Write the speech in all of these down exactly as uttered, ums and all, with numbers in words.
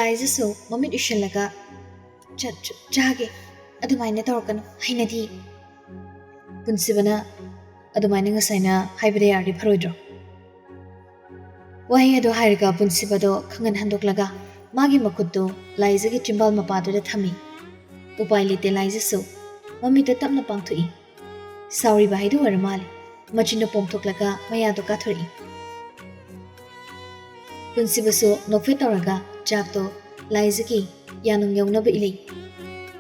ꯂꯥꯏꯖꯁꯨ ꯃꯃꯤꯠ ꯎꯏꯁꯤꯜꯂꯒ, "ꯆꯠ-, ꯆꯠ-, ꯆꯥꯒꯦ, ꯑꯗꯨꯃꯥꯏꯅ ꯇꯧꯔꯛꯀꯅꯨ, ꯍꯩꯅꯗꯤ꯫" ꯄꯨꯟꯁꯤꯕꯅ, "ꯑꯗꯨꯃꯥꯏꯅ ꯉꯁꯥꯏꯅ ꯍꯥꯏꯕꯗ ꯌꯥꯔꯗꯤ ꯐꯔꯣꯏꯗ꯭ꯔꯣ?" ꯋꯥꯍꯩ ꯑꯗꯨ ꯍꯥꯏꯔꯒ ꯄꯨꯟꯁꯤꯕꯗꯣ ꯈꯪꯍꯟ ꯍꯟꯗꯣꯛꯂꯒ ꯃꯥꯒꯤ ꯃꯈꯨꯠꯇꯨ ꯂꯥꯏꯖꯒꯤ ꯆꯤꯝꯕꯥꯜ ꯃꯄꯥꯗꯨꯗ ꯊꯝꯃꯤ꯫ ꯎꯄꯥꯏ ꯂꯩꯇꯦ ꯂꯥꯏꯖꯁꯨ꯫ ꯃꯃꯤꯠꯇ ꯇꯞꯅ ꯄꯥꯡꯊꯣꯛꯏ꯫ ꯁꯥꯎꯔꯤꯕ ꯍꯥꯏꯗꯨ ꯑꯣꯏꯔ ꯃꯥꯜꯂꯦ꯫ ꯃꯆꯤꯟꯗꯣ ꯄꯣꯝꯊꯣꯛꯂꯒ ꯃꯌꯥꯗꯣ ꯀꯥꯊꯣꯔꯛꯏ꯫ ꯄꯨꯟꯁꯤꯕꯁꯨ ꯅꯣꯛꯐꯦꯠ ꯇꯧꯔꯒ ꯆꯥꯛꯇꯣ ꯂꯥꯏꯖꯒꯤ ꯌꯥꯅꯨꯡ ꯌꯧꯅꯕ ꯏꯜꯂꯤ꯫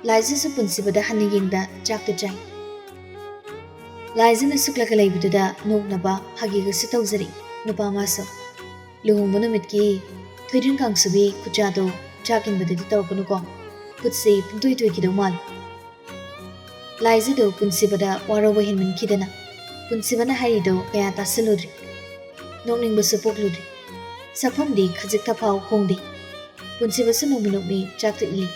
ꯂꯥꯏꯖꯁꯨ ꯄꯨꯟꯁꯤꯕꯗ ꯍꯟꯅ ꯌꯦꯡꯗ ꯆꯥꯛꯇꯣ ꯆꯥꯏ꯫ ꯂꯥꯏꯖꯅ ꯁꯨꯛꯂꯒ ꯂꯩꯕꯗꯨꯗ ꯅꯣꯛꯅꯕ ꯐꯥꯒꯤꯒꯁꯨ ꯇꯧꯖꯔꯛꯏ ꯅꯨꯄꯥ ꯑꯃꯁꯨ꯫ "ꯂꯨꯍꯣꯡꯕ ꯅꯨꯃꯤꯠꯀꯤ ꯊꯣꯏꯗ꯭ꯔꯤꯡ ꯀꯥꯡꯁꯨꯒꯤ ꯈꯨꯠꯆꯥꯗꯣ ꯆꯥꯛ ꯏꯟꯕꯗꯗꯤ ꯇꯧꯔꯛꯀꯅꯨꯀꯣ꯫ ꯈꯨꯠꯁꯤ ꯄꯨꯡꯇꯣꯏ ꯇꯣꯏꯈꯤꯗꯧ ꯃꯥꯜꯂꯤ꯫" ꯂꯥꯏꯖꯗꯨ ꯄꯨꯟꯁꯤꯕꯗ ꯋꯥꯔꯧꯕ ꯍꯦꯟꯃꯟꯈꯤꯗꯅ ꯄꯨꯟꯁꯤꯕꯅ ꯍꯥꯏꯔꯤꯗꯨ ꯀꯌꯥ ꯇꯥꯁꯤꯜꯂꯨꯗ꯭ꯔꯤ꯫ ꯅꯣꯛꯅꯤꯡꯕꯁꯨ ꯄꯣꯛꯂꯨꯗ꯭ꯔꯤ꯫ ꯁꯛꯐꯝꯗꯤ ꯈꯖꯤꯛꯇ ꯐꯥꯎ ꯍꯣꯡꯗꯦ꯫ ꯄꯨꯟꯁꯤꯕꯁꯨ ꯅꯣꯡꯃ ꯅꯣꯛꯃꯤ ꯆꯥꯛꯇꯨ ꯏꯜꯂꯤ꯫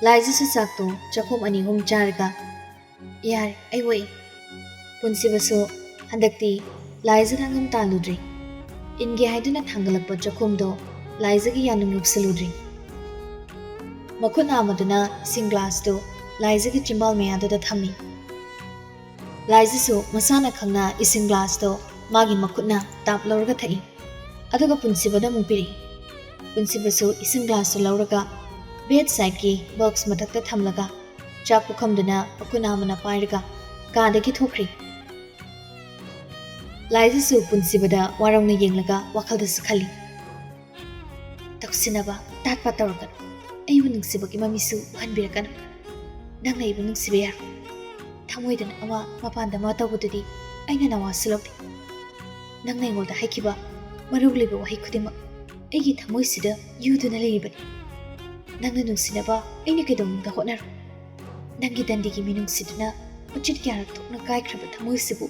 ꯂꯥꯏꯖꯁꯨ ꯆꯥꯛꯇꯨ ꯆꯥꯛꯈꯣꯝ ꯑꯅꯤ ꯑꯍꯨꯝ ꯆꯥꯔꯒ, "ꯌꯥꯔꯦ, ꯑꯩ ꯑꯣꯛꯏ꯫" ꯄꯨꯟꯁꯤꯕꯁꯨ ꯍꯟꯗꯛꯇꯤ ꯂꯥꯏꯖꯗ ꯑꯉꯝ ꯇꯥꯜꯂꯨꯗ꯭ꯔꯤ꯫ ꯏꯟꯒꯦ ꯍꯥꯏꯗꯨꯅ ꯊꯥꯡꯒꯠꯂꯛꯄ ꯆꯥꯛꯈꯨꯝꯗꯣ ꯂꯥꯏꯖꯒꯤ ꯌꯥꯅꯨꯡ ꯌꯧꯁꯤꯜꯂꯨꯗ꯭ꯔꯤ꯫ ꯃꯈꯨꯠ ꯅꯥꯝꯃꯗꯨꯅ ꯏꯁꯤꯡ ꯒ꯭ꯂꯥꯁꯇꯨ ꯂꯥꯏꯖꯒꯤ ꯆꯤꯝꯕꯥꯜ ꯃꯌꯥꯗꯨꯗ ꯊꯝꯃꯤ꯫ ꯂꯥꯏꯖꯁꯨ ꯃꯁꯥꯅ ꯈꯪꯅ ꯏꯁꯤꯡ ꯒ꯭ꯂꯥꯁꯇꯣ ꯃꯥꯒꯤ ꯃꯈꯨꯠꯅ ꯇꯥꯞ ꯂꯧꯔꯒ ꯊꯛꯏ꯫ ꯑꯗꯨꯒ ꯄꯨꯟꯁꯤꯕꯗ ꯑꯃꯨꯛ ꯄꯤꯔꯛꯏ꯫ ꯄꯨꯟꯁꯤꯕꯁꯨ ꯏꯁꯤꯡ ꯒ꯭ꯂꯥꯁꯇꯨ ꯂꯧꯔꯒ ꯕꯦꯗ ꯁꯥꯏꯠꯀꯤ ꯕꯣꯛꯁ ꯃꯊꯛꯇ ꯊꯝꯂꯒ ꯆꯥꯛ ꯄꯨꯈꯝꯗꯨꯅ ꯃꯈꯨꯠ ꯅꯥꯝꯃꯅ ꯄꯥꯏꯔꯒ ꯀꯥꯗꯒꯤ ꯊꯣꯛꯈ꯭ꯔꯤ꯫ ꯂꯥꯏꯖꯁꯨ ꯄꯨꯟꯁꯤꯕꯗ ꯋꯥꯔꯧꯅ ꯌꯦꯡꯂꯒ ꯋꯥꯈꯜꯗꯁꯨ ꯈꯜꯂꯤ, "ꯇꯧꯁꯤꯟꯅꯕ ꯇꯥꯠꯄ ꯇꯧꯔꯛꯀꯅꯨ꯫ ꯑꯩꯕꯨ ꯅꯨꯡꯁꯤꯕꯒꯤ ꯃꯃꯤꯁꯨ ꯎꯍꯟꯕꯤꯔꯛꯀꯅꯨ꯫ ꯅꯪꯅ ꯑꯩꯕꯨ ꯅꯨꯡꯁꯤꯕ ꯌꯥꯔꯣꯏ꯫ ꯊꯃꯣꯏꯗꯅ ꯑꯃ, ꯃꯄꯥꯟꯗ ꯑꯃ ꯇꯧꯕꯗꯨꯗꯤ ꯑꯩꯅ ꯅꯋꯥꯁꯨ ꯂꯧꯗꯦ꯫ ꯅꯪꯅ ꯑꯩꯉꯣꯟꯗ ꯍꯥꯏꯈꯤꯕ ꯃꯔꯧ ꯂꯩꯕ ꯋꯥꯍꯩ ꯈꯨꯗꯤꯡꯃꯛ ꯑꯩꯒꯤ ꯊꯃꯣꯏꯁꯤꯗ ꯌꯨꯗꯨꯅ ꯂꯩꯔꯤꯕꯅꯤ꯫ ꯅꯪꯅ ꯅꯨꯡꯁꯤꯅꯕ ꯑꯩꯅ ꯀꯩꯗꯧꯅꯨꯡꯗ ꯍꯣꯠꯅꯔꯣꯏ꯫ ꯅꯪꯒꯤ ꯗꯟꯗꯤꯒꯤ ꯃꯤꯅꯨꯡꯁꯤꯗꯨꯅ ꯃꯆꯤꯠ ꯀꯌꯥꯔꯛ ꯊꯣꯛꯅ ꯀꯥꯏꯈ꯭ꯔꯕ ꯊꯃꯣꯏꯁꯤꯕꯨ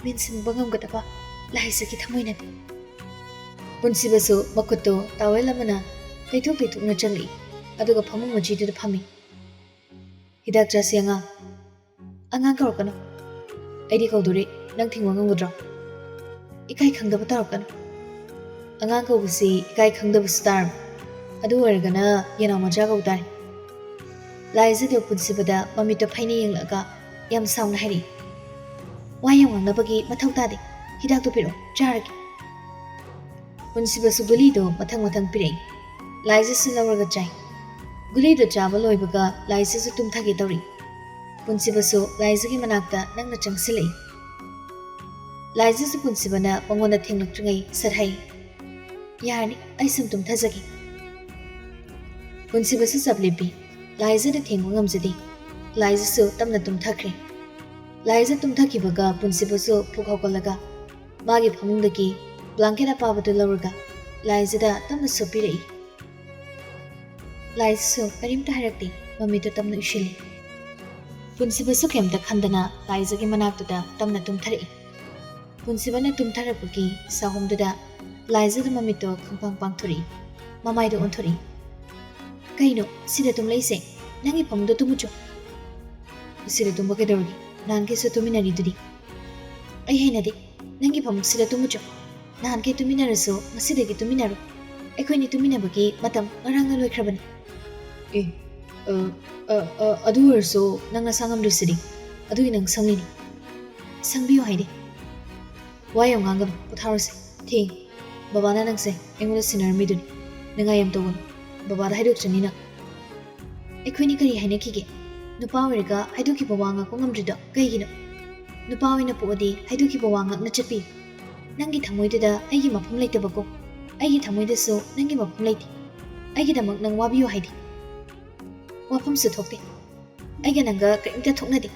ꯃꯦꯟꯁꯤꯟꯕ ꯉꯝꯒꯗꯕ ꯂꯥꯏꯖꯒꯤ ꯊꯃꯣꯏꯅꯅꯤ꯫" ꯄꯨꯟꯁꯤꯕꯁꯨ ꯃꯈꯨꯠꯇꯨ ꯇꯥꯋꯦꯜ ꯑꯃꯅ ꯇꯩꯊꯣꯛ ꯇꯩꯊꯣꯛꯅ ꯆꯪꯂꯛꯏ, ꯑꯗꯨꯒ ꯐꯃꯨꯡ ꯃꯆꯤꯗꯨꯗ ꯐꯝꯃꯤ꯫ "ꯍꯤꯗꯥꯛ ꯆꯥꯁꯤ ꯑꯉꯥꯡ꯫" "ꯑꯉꯥꯡ ꯀꯧꯔꯛꯀꯅꯨ꯫" "ꯑꯩꯗꯤ ꯀꯧꯗꯣꯔꯤ, ꯅꯪ ꯊꯤꯡꯕ ꯉꯝꯒꯗ꯭ꯔꯣ?" "ꯏꯀꯥꯏ ꯈꯪꯗꯕ ꯇꯧꯔꯛꯀꯅꯨ꯫" "ꯑꯉꯥꯡ ꯀꯧꯕꯁꯤ ꯏꯀꯥꯏ ꯈꯪꯗꯕꯁꯨ ꯇꯥꯔꯕ?" "ꯑꯗꯨ ꯑꯣꯏꯔꯒꯅ ꯌꯦꯅꯥꯎ ꯃꯆꯥ ꯀꯧ ꯇꯥꯔꯦ꯫" ꯂꯥꯏꯖꯗꯨ ꯄꯨꯟꯁꯤꯕꯗ ꯃꯃꯤꯠꯇꯣ ꯐꯩꯅ ꯌꯦꯡꯂꯛꯑꯒ ꯌꯥꯝ ꯁꯥꯎꯅ ꯍꯥꯏꯔꯛꯏ, "ꯋꯥ ꯌꯥꯝ ꯉꯥꯡꯅꯕꯒꯤ ꯃꯊꯧ ꯇꯥꯗꯦ꯫ ꯍꯤꯗꯥꯛꯇꯣ ꯄꯤꯔꯛꯑꯣ, ꯆꯥꯔꯒꯦ꯫" ꯄꯨꯟꯁꯤꯕꯁꯨ ꯒꯨꯂꯤꯗꯣ ꯃꯊꯪ ꯃꯊꯪ ꯄꯤꯔꯛꯏ꯫ ꯂꯥꯏꯖꯁꯨ ꯂꯧꯔꯒ ꯆꯥꯏ꯫ ꯒꯨꯂꯤꯗꯣ ꯆꯥꯕ ꯂꯣꯏꯕꯒ ꯂꯥꯏꯖꯁꯨ ꯇꯨꯝꯊꯒꯦ ꯇꯧꯔꯤ꯫ ꯄꯨꯟꯁꯤꯕꯁꯨ ꯂꯥꯏꯖꯒꯤ ꯃꯅꯥꯛꯇ ꯅꯪꯅ ꯆꯪꯁꯤꯜꯂꯛꯏ꯫ ꯂꯥꯏꯖꯁꯨ ꯄꯨꯟꯁꯤꯕꯅ ꯃꯉꯣꯟꯗ ꯊꯦꯡꯂꯛꯇ꯭ꯔꯤꯉꯩ ꯁꯠ ꯍꯥꯏ, "ꯌꯥꯔꯅꯤ, ꯑꯩ ꯁꯨꯝ ꯇꯨꯝꯊꯖꯒꯦ꯫" ꯄꯨꯟꯁꯤꯕꯁꯨ ꯆꯞ ꯂꯦꯞꯄꯤ꯫ ꯂꯥꯏꯖꯗ ꯊꯦꯡꯕ ꯉꯝꯖꯗꯦ꯫ ꯂꯥꯏꯖꯁꯨ ꯇꯞꯅ ꯇꯨꯝꯊꯈ꯭ꯔꯦ꯫ ꯂꯥꯏꯖ ꯇꯨꯝꯊꯈꯤꯕꯒ ꯄꯨꯟꯁꯤꯕꯁꯨ ꯐꯨꯛ ꯍꯧꯒꯠꯂꯒ ꯃꯥꯒꯤ ꯐꯃꯨꯡꯗꯒꯤ ꯕ꯭ꯂꯥꯡꯀꯦꯠ ꯑꯄꯥꯕꯗꯨ ꯂꯧꯔꯒ ꯂꯥꯏꯖꯗ ꯇꯞꯅ ꯁꯨꯞꯄꯤꯔꯛꯏ꯫ ꯂꯥꯏꯖꯁꯨ ꯀꯔꯤꯝꯇ ꯍꯥꯏꯔꯛꯇꯦ, ꯃꯃꯤꯠꯇꯨ ꯇꯞꯅ ꯎꯏꯁꯤꯜꯂꯤ꯫ ꯄꯨꯟꯁꯤꯕꯁꯨ ꯀꯩꯝꯇ ꯈꯟꯗꯅ ꯂꯥꯏꯖꯒꯤ ꯃꯅꯥꯛꯇꯨꯗ ꯇꯞꯅ ꯇꯨꯝꯊꯔꯛꯏ꯫ ꯄꯨꯟꯁꯤꯕꯅ ꯇꯨꯝꯊꯔꯛꯄꯒꯤ ꯁꯥꯍꯨꯝꯗꯨꯗ ꯂꯥꯏꯖꯗ ꯃꯃꯤꯠꯇꯣ ꯈꯪꯄꯥꯡ ꯄꯥꯡꯊꯣꯔꯛꯏ, ꯃꯃꯥꯏꯗꯣ ꯑꯣꯟꯊꯣꯔꯛꯏ꯫ "ꯀꯩꯅꯣ, ꯁꯤꯗ ꯇꯨꯝꯂꯛꯏꯁꯦ? ꯅꯪꯒꯤ ꯐꯃꯨꯡꯗ ꯇꯨꯝꯃꯨꯆꯣ꯫" "ꯁꯤꯗ ꯇꯨꯝꯕ ꯀꯩꯗꯧꯔꯒꯦ? ꯅꯍꯥꯟꯈꯩꯁꯨ ꯇꯨꯝꯃꯤꯟꯅꯔꯤꯗꯨꯗꯤ꯫" "ꯑꯩ ꯍꯩꯅꯗꯦ꯫ ꯅꯪꯒꯤ ꯐꯃꯨꯡꯁꯤꯗ ꯇꯨꯝꯃꯨꯆꯣ꯫ ꯅꯍꯥꯟꯈꯩ ꯇꯨꯝꯃꯤꯟꯅꯔꯁꯨ ꯉꯁꯤꯗꯒꯤ ꯇꯨꯝꯃꯤꯟꯅꯔꯣꯏ꯫ ꯑꯩꯈꯣꯏꯅꯤ ꯇꯨꯝꯃꯤꯟꯅꯕꯒꯤ ꯃꯇꯝ ꯉꯔꯥꯡꯅ ꯂꯣꯏꯈ꯭ꯔꯕꯅꯤ꯫" "ꯑꯦ, ꯑ, ꯑ, ꯑ, ꯑꯗꯨ ꯑꯣꯏꯔꯁꯨ ꯅꯪ ꯅꯁꯥ ꯉꯝꯗ꯭ꯔꯤꯁꯤꯗꯤ꯫ ꯑꯗꯨꯒꯤ ꯅꯪ ꯁꯪꯂꯤꯅꯤ꯫" "ꯁꯪꯕꯤꯌꯨ ꯍꯥꯏꯗꯤ?" "ꯋꯥ ꯌꯥꯝ ꯉꯥꯡꯒꯅꯨ, ꯄꯣꯊꯥꯔꯣꯁꯦ꯫ ꯊꯦꯡ, ꯕꯕꯥꯅ ꯅꯪꯁꯦ ꯑꯩꯉꯣꯟꯗ ꯁꯤꯟꯅꯔꯝꯃꯤꯗꯨꯅꯤ꯫ ꯅꯤꯡꯉꯥꯏ ꯌꯥꯝ ꯇꯧꯒꯅꯨ꯫ ꯕꯕꯥꯗ ꯍꯥꯏꯗꯣꯛꯆꯅꯤ ꯅꯪ꯫" "ꯑꯩꯈꯣꯏꯅꯤ ꯀꯔꯤ ꯍꯥꯏꯅꯈꯤꯒꯦ? ꯅꯨꯄꯥ ꯑꯣꯏꯔꯒ ꯍꯥꯏꯗꯣꯛꯈꯤꯕ ꯋꯥ ꯉꯥꯛꯄ ꯉꯝꯗ꯭ꯔꯤꯗꯣ ꯀꯩꯒꯤꯅꯣ? ꯅꯨꯄꯥ ꯑꯣꯏꯅ ꯄꯣꯛꯑꯗꯤ ꯍꯥꯏꯗꯣꯛꯈꯤꯕ ꯋꯥ ꯉꯥꯛꯅ ꯆꯠꯄꯤꯌꯨ꯫ ꯅꯪꯒꯤ ꯊꯃꯣꯏꯗꯨꯗ ꯑꯩꯒꯤ ꯃꯐꯝ ꯂꯩꯇꯕꯀꯣ꯫ ꯑꯩꯒꯤ ꯊꯃꯣꯏꯗꯁꯨ ꯅꯪꯒꯤ ꯃꯐꯝ ꯂꯩꯇꯦ꯫ ꯑꯩꯒꯤꯗꯃꯛ ꯅꯪ ꯋꯥꯕꯤꯌꯨ ꯍꯥꯏꯗꯤ?" "ꯋꯥꯐꯝꯁꯨ ꯊꯣꯛꯇꯦ꯫ ꯑꯩꯒ ꯅꯪꯒ ꯀꯔꯤꯝꯇ ꯊꯣꯛꯅꯗꯦ꯫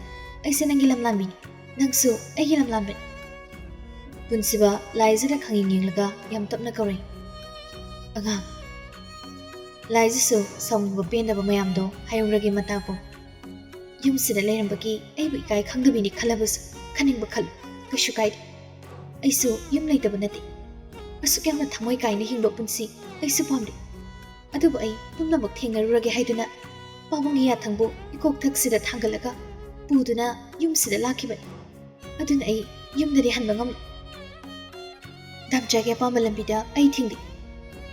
ꯑꯩꯁꯦ ꯅꯪꯒꯤ ꯂꯝꯂꯥꯟꯕꯤꯅꯤ꯫ ꯅꯪꯁꯨ ꯑꯩꯒꯤ ꯂꯝꯂꯥꯟꯕꯅꯤ꯫" ꯄꯨꯟꯁꯤꯕ ꯂꯥꯏꯖꯗ ꯈꯪꯌꯦꯡ ꯌꯦꯡꯂꯒ ꯌꯥꯝ ꯇꯞꯅ ꯀꯧꯔꯛꯏ, "ꯑꯉꯥꯡ꯫" ꯂꯥꯏꯖꯁꯨ ꯁꯥꯎꯅꯤꯡꯕ ꯄꯦꯟꯗꯕ ꯃꯌꯥꯝꯗꯣ ꯍꯥꯏꯍꯧꯔꯒꯦ ꯃꯇꯥ ꯄꯣꯛ꯫ "ꯌꯨꯝꯁꯤꯗ ꯂꯩꯔꯝꯕꯒꯤ ꯑꯩꯕꯨ ꯏꯀꯥꯏ ꯈꯪꯗꯕꯤꯅꯤ ꯈꯜꯂꯕꯁꯨ ꯈꯟꯅꯤꯡꯕ ꯈꯜꯂꯨ, ꯀꯩꯁꯨ ꯀꯥꯏꯗꯦ꯫ ꯑꯩꯁꯨ ꯌꯨꯝ ꯂꯩꯇꯕ ꯅꯠꯇꯦ꯫ ꯑꯁꯨꯛ ꯌꯥꯝꯅ ꯊꯃꯣꯏ ꯀꯥꯏꯅ ꯍꯤꯡꯕ ꯄꯨꯟꯁꯤ ꯑꯩꯁꯨ ꯄꯥꯝꯗꯦ꯫ ꯑꯗꯨꯕꯨ ꯑꯩ ꯄꯨꯝꯅꯃꯛ ꯊꯦꯡꯅꯔꯨꯔꯒꯦ ꯍꯥꯏꯗꯨꯅ ꯄꯥꯕꯨꯡꯒꯤ ꯌꯥꯊꯪꯕꯨ ꯏꯀꯣꯛꯊꯛꯁꯤꯗ ꯊꯥꯡꯒꯠꯂꯒ ꯄꯨꯗꯨꯅ ꯌꯨꯝꯁꯤꯗ ꯂꯥꯛꯈꯤꯕꯅꯤ꯫ ꯑꯗꯨꯅ ꯑꯩ ꯌꯨꯝꯗꯗꯤ ꯍꯟꯕ ꯉꯝꯂꯣꯏ꯫ ꯗꯥꯝꯆꯥꯒꯤ ꯑꯄꯥꯝꯕ ꯂꯝꯕꯤꯗ ꯑꯩ ꯊꯤꯡꯂꯤ꯫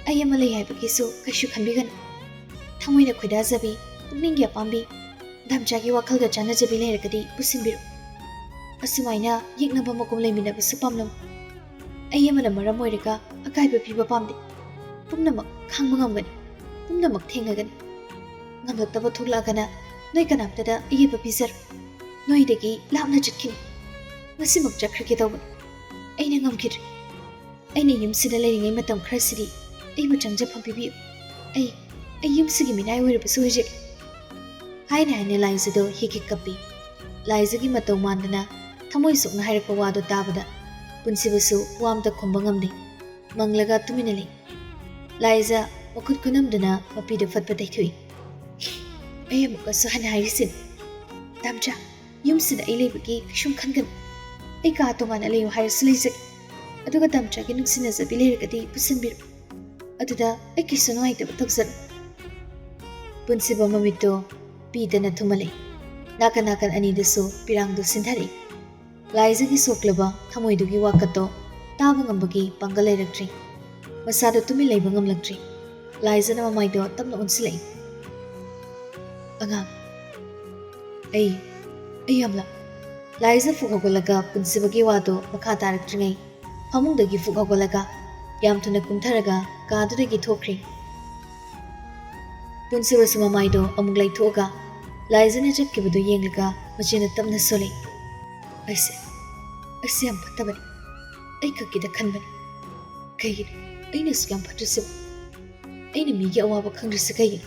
ꯑꯩ ꯑꯃ ꯂꯩ ꯍꯥꯏꯕꯒꯤꯁꯨ ꯀꯩꯁꯨ ꯈꯟꯕꯤꯒꯅꯨ꯫ ꯊꯃꯣꯏꯅ ꯈꯣꯏꯗꯥꯖꯕꯤ, ꯄꯨꯛꯅꯤꯡꯒꯤ ꯑꯄꯥꯝꯕꯤ, ꯗꯥꯝꯆꯥꯒꯤ ꯋꯥꯈꯜꯒ ꯆꯥꯟꯅꯖꯕꯤ ꯂꯩꯔꯒꯗꯤ ꯄꯨꯁꯤꯟꯕꯤꯔꯣ꯫ ꯑꯁꯨꯃꯥꯏꯅ ꯌꯦꯛꯅꯕ ꯃꯒꯨꯝ ꯂꯩꯃꯤꯟꯅꯕꯁꯨ ꯄꯥꯝꯂꯝ꯫ ꯑꯩ ꯑꯃꯅ ꯃꯔꯝ ꯑꯣꯏꯔꯒ ꯑꯀꯥꯏꯕ ꯄꯤꯕ ꯄꯥꯝꯗꯦ꯫ ꯄꯨꯝꯅꯃꯛ ꯈꯥꯡꯕ ꯉꯝꯒꯅꯤ, ꯄꯨꯝꯅꯃꯛ ꯊꯦꯡꯅꯒꯅꯤ꯫ ꯉꯝꯂꯛꯇꯕ ꯊꯣꯛꯂꯛꯑꯒꯅ ꯅꯣꯏ ꯀꯅꯥꯝꯇꯗ ꯑꯌꯦꯠꯄ ꯄꯤꯖꯔꯣꯏ꯫ ꯅꯣꯏꯗꯒꯤ ꯂꯥꯞꯅ ꯆꯠꯈꯤꯅꯤ꯫ ꯉꯁꯤꯃꯛ ꯆꯠꯈ꯭ꯔꯒꯦ ꯇꯧꯕꯅꯤ꯫ ꯑꯩꯅ ꯉꯝꯈꯤꯗ꯭ꯔꯦ꯫ ꯑꯩꯅ ꯌꯨꯝꯁꯤꯗ ꯂꯩꯔꯤꯉꯩ ꯃꯇꯝ ꯈꯔꯁꯤꯗꯤ ꯑꯩꯕꯨ ꯆꯪꯖꯐꯝ ꯄꯤꯕꯤꯌꯨ꯫ ꯑꯩ, ꯑꯩ ꯌꯨꯝꯁꯤꯒꯤ ꯃꯤꯅꯥꯏ ꯑꯣꯏꯔꯕꯁꯨ ꯑꯣꯏꯖꯒꯦ꯫ ꯍꯥꯏꯅ ꯍꯥꯏꯅ ꯂꯥꯏꯖꯗꯣ ꯍꯤꯛ ꯍꯤꯛ ꯀꯞꯄꯤ꯫ ꯂꯥꯏꯖꯒꯤ ꯃꯇꯧ ꯃꯥꯟꯗꯅ ꯊꯃꯣꯏ ꯁꯣꯛꯅ ꯍꯥꯏꯔꯛꯄ ꯋꯥꯗꯨ ꯇꯥꯕꯗ ꯄꯨꯟꯁꯤꯕꯁꯨ ꯋꯥ ꯑꯝꯇ ꯈꯨꯝꯕ ꯉꯝꯗꯦ꯫ ꯃꯪꯂꯒ ꯇꯨꯃꯤꯟꯅ ꯂꯩ꯫ ꯂꯥꯏꯖ ꯃꯈꯨꯠ ꯈꯨꯅꯝꯗꯨꯅ ꯃꯄꯤꯗꯨ ꯐꯠ ꯐꯠ ꯇꯩꯊꯣꯛꯏ꯫ ꯑꯩ ꯑꯃꯨꯛꯀꯁꯨ ꯍꯟꯅ ꯍꯥꯏꯔꯤꯁꯤꯅꯤ, ꯗꯥꯝꯆꯥ, ꯌꯨꯝꯁꯤꯗ ꯑꯩ ꯂꯩꯕꯒꯤ ꯀꯩꯁꯨꯝ ꯈꯟꯒꯅꯨ꯫ ꯑꯩ ꯀꯥ ꯇꯣꯉꯥꯟꯅ ꯂꯩꯌꯨ ꯍꯥꯏꯔꯁꯨ ꯂꯩꯖꯒꯦ꯫ ꯑꯗꯨꯒ ꯗꯥꯝꯆꯥꯒꯤ ꯅꯨꯡꯁꯤꯅꯖꯕꯤ ꯂꯩꯔꯒꯗꯤ ꯄꯨꯁꯤꯟꯕꯤꯔꯣ꯫ ꯑꯗꯨꯗ ꯑꯩ ꯀꯩꯁꯨ ꯅꯨꯡꯉꯥꯏꯇꯕ ꯇꯧꯖꯔꯣꯏ꯫ ꯄꯨꯟꯁꯤꯕ ꯃꯃꯤꯠꯇꯣ ꯄꯤꯗꯅ ꯊꯨꯝꯍꯜꯂꯤ꯫ ꯅꯥꯀꯟ ꯅꯥꯀꯟ ꯑꯅꯤꯗꯁꯨ ꯄꯤꯔꯥꯡꯗꯨ ꯁꯤꯟꯊꯔꯛꯏ꯫ ꯂꯥꯏꯖꯒꯤ ꯁꯣꯛꯂꯕ ꯊꯃꯣꯏꯗꯨꯒꯤ ꯋꯥꯀꯠꯇꯣ ꯇꯥꯕ ꯉꯝꯕꯒꯤ ꯄꯥꯡꯒꯜ ꯂꯩꯔꯛꯇ꯭ꯔꯤ꯫ ꯃꯁꯥꯗꯣ ꯇꯨꯃꯤꯟ ꯂꯩꯕ ꯉꯝꯂꯛꯇ꯭ꯔꯤ꯫ ꯂꯥꯏꯖꯅ ꯃꯃꯥꯏꯗꯣ ꯇꯞꯅ ꯑꯣꯟꯁꯤꯜꯂꯛꯏ꯫ "ꯑꯉꯥꯡ, ꯑꯩ, ꯑꯩ ꯌꯥꯝ ꯂꯥꯞ-" ꯂꯥꯏꯖ ꯐꯨꯛ ꯍꯧꯒꯠꯂꯒ ꯄꯨꯟꯁꯤꯕꯒꯤ ꯋꯥꯗꯣ ꯃꯈꯥ ꯇꯥꯔꯛꯇ꯭ꯔꯤꯉꯩ ꯐꯃꯨꯡꯗꯒꯤ ꯐꯨꯛ ꯍꯧꯒꯠꯂꯒ ꯌꯥꯝ ꯊꯨꯅ ꯀꯨꯝꯊꯔꯒ ꯀꯥꯗꯨꯗꯒꯤ ꯊꯣꯛꯈ꯭ꯔꯦ꯫ ꯄꯨꯟꯁꯤꯕꯁꯨ ꯃꯃꯥꯏꯗꯣ ꯑꯃꯨꯛ ꯂꯩꯊꯣꯛꯑꯒ ꯂꯥꯏꯖꯅ ꯆꯠꯈꯤꯕꯗꯨ ꯌꯦꯡꯂꯒ ꯃꯆꯤꯟꯗ ꯇꯞꯅ ꯁꯣꯜꯂꯤ꯫ "ꯑꯩꯁꯦ, ꯑꯩꯁꯦ ꯌꯥꯝ ꯐꯠꯇꯕꯅꯤ꯫ ꯑꯩ ꯈꯛꯀꯤꯗ ꯈꯟꯕꯅꯤ꯫ ꯀꯩꯒꯤꯅꯣ ꯑꯩꯅ ꯑꯁꯨꯛ ꯌꯥꯝ ꯐꯠꯇ꯭ꯔꯤꯁꯤꯕꯣ? ꯑꯩꯅ ꯃꯤꯒꯤ ꯑꯋꯥꯕ ꯈꯪꯗ꯭ꯔꯤꯁꯦ ꯀꯩꯒꯤꯅꯣ?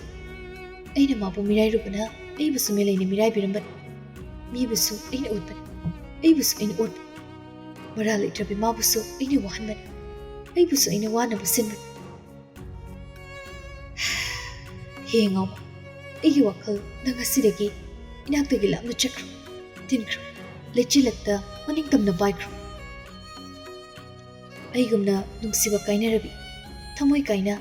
ꯑꯩꯅ ꯃꯥꯕꯨ ꯃꯤꯔꯥꯏꯔꯨꯕꯅ ꯑꯩꯕꯨꯁꯨ ꯃꯤꯂꯩꯅ ꯃꯤꯔꯥꯏꯕꯤꯔꯝꯕꯅꯤ꯫ ꯃꯤꯕꯨꯁꯨ ꯑꯩꯅ ꯎꯠꯄꯅꯤ, ꯑꯩꯕꯨꯁꯨ ꯑꯩꯅ ꯎꯠꯄꯅꯤ꯫ ꯃꯔꯥ ꯂꯩꯇ꯭ꯔꯕꯤ ꯃꯥꯕꯨꯁꯨ ꯑꯩꯅ ꯋꯥꯍꯟꯕꯅꯤ, ꯑꯩꯕꯨꯁꯨ ꯑꯩꯅ ꯋꯥꯅꯕ ꯁꯤꯟꯕꯅꯤ꯫ ꯍꯦ ꯑꯉꯥꯎꯕ, ꯑꯩꯒꯤ ꯋꯥꯈꯜ ꯅꯪ ꯉꯁꯤꯗꯒꯤ ꯏꯅꯥꯛꯇꯒꯤ ꯂꯥꯞꯅ ꯆꯠꯈ꯭ꯔꯣ, ꯇꯤꯟꯈ꯭ꯔꯣ, ꯂꯩꯆꯤꯜꯂꯛꯇ ꯃꯅꯤꯡ ꯇꯝꯅ ꯄꯥꯏꯈ꯭ꯔꯣ꯫ ꯑꯩꯒꯨꯝꯅ ꯅꯨꯡꯁꯤꯕ ꯀꯥꯏꯅꯔꯕꯤ, ꯊꯃꯣꯏ ꯀꯥꯏꯅ,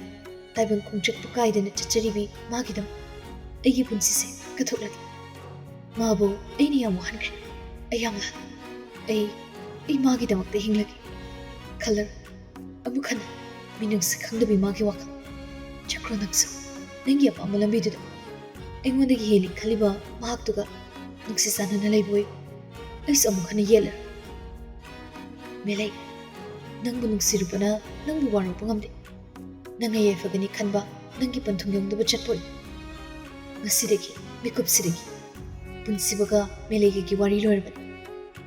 ꯇꯥꯏꯕꯪ ꯈꯣꯡꯆꯠꯄꯨ ꯀꯥꯏꯗꯅ ꯆꯠꯆꯔꯤꯕꯤ ꯃꯥꯒꯤꯗꯃꯛ ꯑꯩꯒꯤ ꯄꯨꯟꯁꯤꯁꯦ ꯀꯠꯊꯣꯛꯂꯒꯦ꯫ ꯃꯥꯕꯨ ꯑꯩꯅ ꯌꯥꯝ ꯋꯥꯍꯟꯈ꯭ꯔꯦ꯫ ꯑꯩ ꯌꯥꯝ ꯂꯥꯜꯂꯦ꯫ ꯑꯩ, ꯑꯩ ꯃꯥꯒꯤꯗꯃꯛꯇ ꯍꯤꯡꯂꯒꯦ꯫ ꯈꯜꯂꯔꯣꯏ꯫ ꯑꯃꯨꯛ ꯍꯟꯅ ꯃꯤꯅꯨꯡꯁꯤ ꯈꯪꯗꯕꯤ ꯃꯥꯒꯤ ꯋꯥꯈꯜ꯫ ꯆꯠꯈ꯭ꯔꯣ ꯅꯪꯁꯨ, ꯅꯪꯒꯤ ꯑꯄꯥꯝꯕ ꯂꯝꯕꯤꯗꯨꯗ꯫ ꯑꯩꯉꯣꯟꯗꯒꯤ ꯍꯦꯜꯂꯤ ꯈꯜꯂꯤꯕ ꯃꯍꯥꯛꯇꯨꯒ ꯅꯨꯡꯁꯤ ꯆꯥꯟꯅꯅ ꯂꯩꯕ ꯑꯣꯏꯌꯨ꯫ ꯑꯩꯁꯨ ꯑꯃꯨꯛ ꯍꯟꯅ ꯌꯦꯠꯂꯔꯣꯏ꯫ ꯃꯦꯂꯩ, ꯅꯪꯕꯨ ꯅꯨꯡꯁꯤꯔꯨꯕꯅ ꯅꯪꯕꯨ ꯋꯥꯔꯧꯕ ꯉꯝꯗꯦ꯫ ꯅꯪ ꯑꯩ ꯌꯥꯏꯐꯒꯅꯤ ꯈꯟꯕ ꯅꯪꯒꯤ ꯄꯟꯊꯨꯡ ꯌꯧꯅꯕ ꯆꯠꯄ ꯑꯣꯏꯌꯨ꯫ ꯉꯁꯤꯗꯒꯤ, ꯃꯤꯀꯨꯞꯁꯤꯗꯒꯤ ꯄꯨꯟꯁꯤꯕꯒ ꯃꯦꯂꯩꯒꯒꯤ ꯋꯥꯔꯤ ꯂꯣꯏꯔꯕꯅꯤ꯫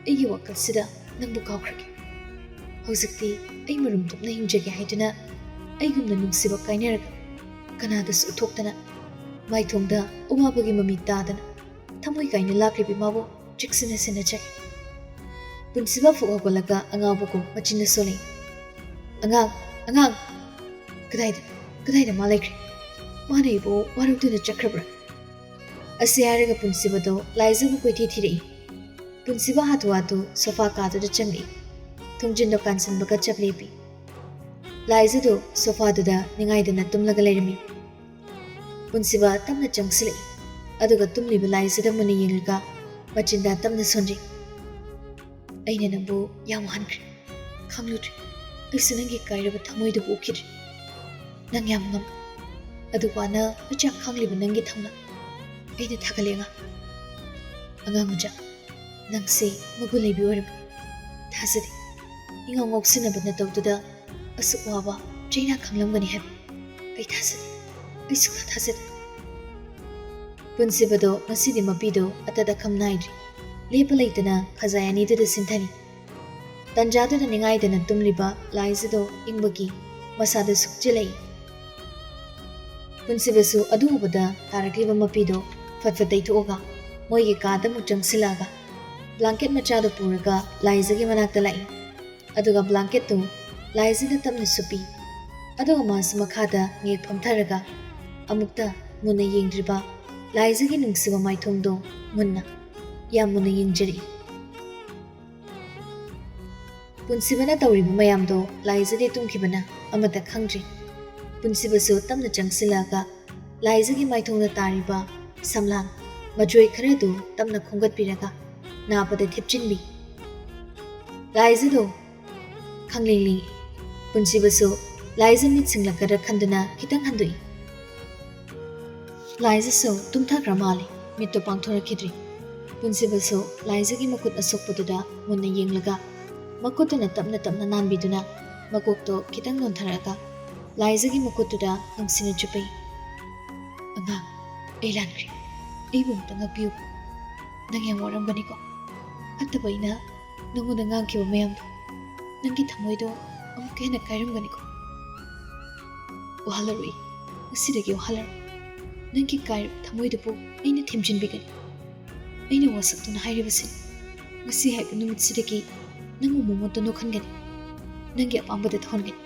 ꯑꯩꯒꯤ ꯋꯥꯈꯜꯁꯤꯗ ꯅꯪꯕꯨ ꯀꯥꯎꯈ꯭ꯔꯒꯦ꯫ ꯍꯧꯖꯤꯛꯇꯤ ꯑꯩ ꯃꯔꯨꯝ ꯊꯣꯛꯅ ꯍꯤꯡꯖꯒꯦ ꯍꯥꯏꯗꯨꯅ ꯑꯩꯒꯨꯝꯅ ꯅꯨꯡꯁꯤꯕ ꯀꯥꯏꯅꯔꯒ ꯀꯅꯥꯗꯁꯨ ꯎꯠꯊꯣꯛꯇꯅ ꯃꯥꯏꯊꯣꯡꯗ ꯑꯋꯥꯕꯒꯤ ꯃꯃꯤ ꯇꯥꯗꯅ ꯊꯃꯣꯏ ꯀꯥꯏꯅ ꯂꯥꯛꯂꯤꯕꯤ ꯃꯥꯕꯨ ꯆꯦꯛꯁꯤꯟꯅ ꯁꯦꯟꯅꯖꯒꯦ꯫ ꯄꯨꯟꯁꯤꯕ ꯐꯨꯛ ꯍꯧꯒꯠꯂꯒ ꯑꯉꯥꯎꯕꯒꯨꯝ ꯃꯆꯤꯟꯅ ꯁꯣꯜꯂꯛꯏ꯫ "ꯑꯉꯥꯡ, ꯑꯉꯥꯡ! ꯀꯗꯥꯏꯗ, ꯀꯗꯥꯏꯗ ꯃꯥ ꯂꯩꯈ꯭ꯔꯦ? ꯃꯥꯅ ꯑꯩꯕꯨ ꯋꯥꯔꯧꯗꯨꯅ ꯆꯠꯈ꯭ꯔꯕ꯭ꯔꯥ?" ꯑꯁꯤ ꯍꯥꯏꯔꯒ ꯄꯨꯟꯁꯤꯕꯗꯣ ꯂꯥꯏꯖꯕꯨ ꯀꯣꯏꯊꯤ ꯊꯤꯔꯛꯏ꯫ ꯄꯨꯟꯁꯤꯕ ꯍꯥꯊꯨ ꯍꯥꯊꯨ ꯁꯣꯐꯥ ꯀꯥꯗꯨꯗ ꯆꯪꯂꯛꯏ꯫ ꯊꯣꯡꯖꯤꯟꯗꯣ ꯀꯥꯟꯁꯤꯟꯕꯒ ꯆꯞ ꯂꯦꯞꯄꯤ꯫ ꯂꯥꯏꯖꯗꯣ ꯁꯣꯐꯥꯗꯨꯗ ꯅꯤꯡꯉꯥꯏꯗꯅ ꯇꯨꯝꯂꯒ ꯂꯩꯔꯝꯃꯤ꯫ ꯄꯨꯟꯁꯤꯕ ꯇꯞꯅ ꯆꯪꯁꯤꯜꯂꯛꯏ, ꯑꯗꯨꯒ ꯇꯨꯝꯂꯤꯕ ꯂꯥꯏꯖꯗ ꯃꯨꯟꯅ ꯌꯦꯡꯂꯒ ꯃꯆꯤꯟꯗ ꯇꯞꯅ ꯁꯣꯟꯖꯩ꯫ "ꯑꯩꯅ ꯅꯪꯕꯨ ꯌꯥꯝ ꯋꯥꯍꯟꯈ꯭ꯔꯦ, ꯈꯪꯂꯨꯗ꯭ꯔꯦ꯫ ꯑꯩꯁꯨ ꯅꯪꯒꯤ ꯀꯥꯏꯔꯕ ꯊꯃꯣꯏꯗꯨꯕꯨ ꯎꯈꯤꯗ꯭ꯔꯦ꯫ ꯅꯪ ꯌꯥꯝ ꯉꯝꯃꯤ, ꯑꯗꯨꯒ ꯋꯥꯅ ꯃꯆꯥꯛ ꯈꯪꯂꯤꯕ ꯅꯪꯒꯤ ꯊꯧꯅꯥ ꯑꯩꯅ ꯊꯥꯒꯠꯂꯦ ꯑꯉꯥꯡ꯫ ꯑꯉꯥꯡ ꯃꯆꯥ, ꯅꯪꯁꯦ ꯃꯒꯨꯟ ꯂꯩꯕꯤ ꯑꯣꯏꯔꯝꯃꯤ꯫ ꯊꯥꯖꯗꯦ, ꯏꯉꯥꯎ ꯉꯥꯎꯁꯤꯟꯅꯕ ꯅꯇꯧꯗꯨꯗ ꯑꯁꯨꯛ ꯋꯥꯕ ꯆꯩꯅꯥ ꯈꯪꯂꯝꯒꯅꯤ ꯍꯥꯏꯕ ꯑꯩ ꯊꯥꯖꯗꯦ, ꯑꯩ ꯁꯨꯛꯊꯥ ꯊꯥꯖꯗꯦ꯫" ꯄꯨꯟꯁꯤꯕꯗꯣ ꯉꯁꯤꯗꯤ ꯃꯄꯤꯗꯣ ꯑꯇꯠ ꯑꯈꯝ ꯅꯥꯏꯗ꯭ꯔꯤ꯫ ꯂꯦꯞꯄ ꯂꯩꯇꯅ ꯈꯖꯥꯏ ꯑꯅꯤꯗꯨꯗ ꯁꯤꯟꯊꯔꯤ꯫ ꯇꯟꯖꯥꯗꯨꯗ ꯅꯤꯡꯉꯥꯏꯗꯅ ꯇꯨꯝꯂꯤꯕ ꯂꯥꯏꯖꯗꯣ ꯏꯪꯕꯒꯤ ꯃꯁꯥꯗ ꯁꯨꯛꯆꯤꯜꯂꯛꯏ꯫ ꯄꯨꯟꯁꯤꯕꯁꯨ ꯑꯗꯨ ꯎꯕꯗ ꯇꯥꯔꯛꯂꯤꯕ ꯃꯄꯤꯗꯣ ꯐꯠ ꯐꯠ ꯇꯩꯊꯣꯛꯑꯒ ꯃꯣꯏꯒꯤ ꯀꯥꯗ ꯑꯃꯨꯛ ꯆꯪꯁꯤꯜꯂꯛꯑꯒ ꯕ꯭ꯂꯥꯡꯀꯦꯠ ꯃꯆꯥꯗꯨ ꯄꯨꯔꯒ ꯂꯥꯏꯖꯒꯤ ꯃꯅꯥꯛꯇ ꯂꯥꯛꯏ꯫ ꯑꯗꯨꯒ ꯕ꯭ꯂꯥꯡꯀꯦꯠꯇꯨ ꯂꯥꯏꯖꯗ ꯇꯞꯅ ꯁꯨꯞꯄꯤ꯫ ꯑꯗꯨꯒ ꯃꯥꯁꯨ ꯃꯈꯥꯗ ꯉꯦꯛ ꯐꯝꯊꯔꯒ ꯑꯃꯨꯛꯇ ꯃꯨꯟꯅ ꯌꯦꯡꯗ꯭ꯔꯤꯕ ꯂꯥꯏꯖꯒꯤ ꯅꯨꯡꯁꯤꯕ ꯃꯥꯏꯊꯣꯡꯗꯣ ꯃꯨꯟꯅ, ꯌꯥꯝ ꯃꯨꯟꯅ ꯌꯦꯡꯖꯔꯛꯏ꯫ ꯄꯨꯟꯁꯤꯕꯅ ꯇꯧꯔꯤꯕ ꯃꯌꯥꯝꯗꯣ ꯂꯥꯏꯖꯗꯤ ꯇꯨꯝꯈꯤꯕꯅ ꯑꯃꯠꯇ ꯈꯪꯗ꯭ꯔꯤ꯫ ꯄꯨꯟꯁꯤꯕꯁꯨ ꯇꯞꯅ ꯆꯪꯁꯤꯜꯂꯛꯑꯒ ꯂꯥꯏꯖꯒꯤ ꯃꯥꯏꯊꯣꯡꯗ ꯇꯥꯔꯤꯕ ꯁꯝꯂꯥꯡ ꯃꯖꯣꯏ ꯈꯔꯗꯨ ꯇꯞꯅ ꯈꯣꯝꯒꯠꯄꯤꯔꯒ ꯅꯥꯄꯗ ꯊꯦꯞꯆꯤꯟꯕꯤ꯫ ꯂꯥꯏꯖꯗꯣ ꯈꯪꯂꯤꯡ ꯂꯤꯡꯏ꯫ ꯄꯨꯟꯁꯤꯕꯁꯨ ꯂꯥꯏꯖ ꯃꯤꯠ ꯁꯤꯡꯂꯛꯀꯗ꯭ꯔꯥ ꯈꯟꯗꯨꯅ ꯈꯤꯇꯪ ꯍꯟꯗꯣꯛꯏ꯫ ꯂꯥꯏꯖꯁꯨ ꯇꯨꯝꯊꯈ꯭ꯔ ꯃꯥꯜꯂꯤ, ꯃꯤꯠꯇꯣ ꯄꯥꯡꯊꯣꯔꯛꯈꯤꯗ꯭ꯔꯤ꯫ ꯄꯨꯟꯁꯤꯕꯁꯨ ꯂꯥꯏꯖꯒꯤ ꯃꯈꯨꯠ ꯑꯁꯣꯛꯄꯗꯨꯗ ꯃꯨꯟꯅ ꯌꯦꯡꯂꯒ, ꯃꯈꯨꯠꯇꯨꯅ ꯇꯞꯅ ꯇꯞꯅ ꯅꯥꯟꯕꯤꯗꯨꯅ ꯃꯀꯣꯛꯇꯣ ꯈꯤꯇꯪ ꯅꯣꯟꯊꯔꯛꯑꯒ ꯂꯥꯏꯖꯒꯤ ꯃꯈꯨꯠꯇꯨꯗ ꯅꯨꯡꯁꯤꯅ ꯆꯨꯞꯄꯤ꯫ "ꯑꯉꯥꯡ, ꯑꯩ ꯂꯥꯟꯈ꯭ꯔꯦ꯫ ꯑꯩꯕꯨ ꯑꯃꯨꯛꯇ ꯉꯥꯛꯄꯤꯌꯨ꯫ ꯅꯪ ꯌꯥꯝ ꯋꯥꯔꯝꯒꯅꯤꯀꯣ꯫ ꯐꯠꯇꯕ ꯑꯩꯅ ꯅꯪꯉꯣꯟꯗ ꯉꯥꯡꯈꯤꯕ ꯃꯌꯥꯝꯗꯣ ꯅꯪꯒꯤ ꯊꯃꯣꯏꯗꯣ ꯑꯃꯨꯛꯀ ꯍꯦꯟꯅ ꯀꯥꯏꯔꯝꯒꯅꯤꯀꯣ꯫ ꯋꯥꯍꯜꯂꯔꯣꯏ, ꯉꯁꯤꯗꯒꯤ ꯋꯥꯍꯜꯂꯔꯣꯏ꯫ ꯅꯪꯒꯤ ꯀꯥꯏꯔꯕ ꯊꯃꯣꯏꯗꯨꯕꯨ ꯑꯩꯅ ꯊꯦꯝꯖꯤꯟꯕꯤꯒꯅꯤ꯫ ꯑꯩꯅ ꯋꯥꯁꯛꯇꯨꯅ ꯍꯥꯏꯔꯤꯕꯁꯤ, ꯉꯁꯤ ꯍꯥꯏꯕ ꯅꯨꯃꯤꯠꯁꯤꯗꯒꯤ ꯅꯪꯕꯨ ꯃꯃꯨꯠꯇ ꯅꯣꯛꯍꯟꯒꯅꯤ꯫ ꯅꯪꯒꯤ ꯑꯄꯥꯝꯕꯗ ꯊꯧꯍꯟꯒꯅꯤ꯫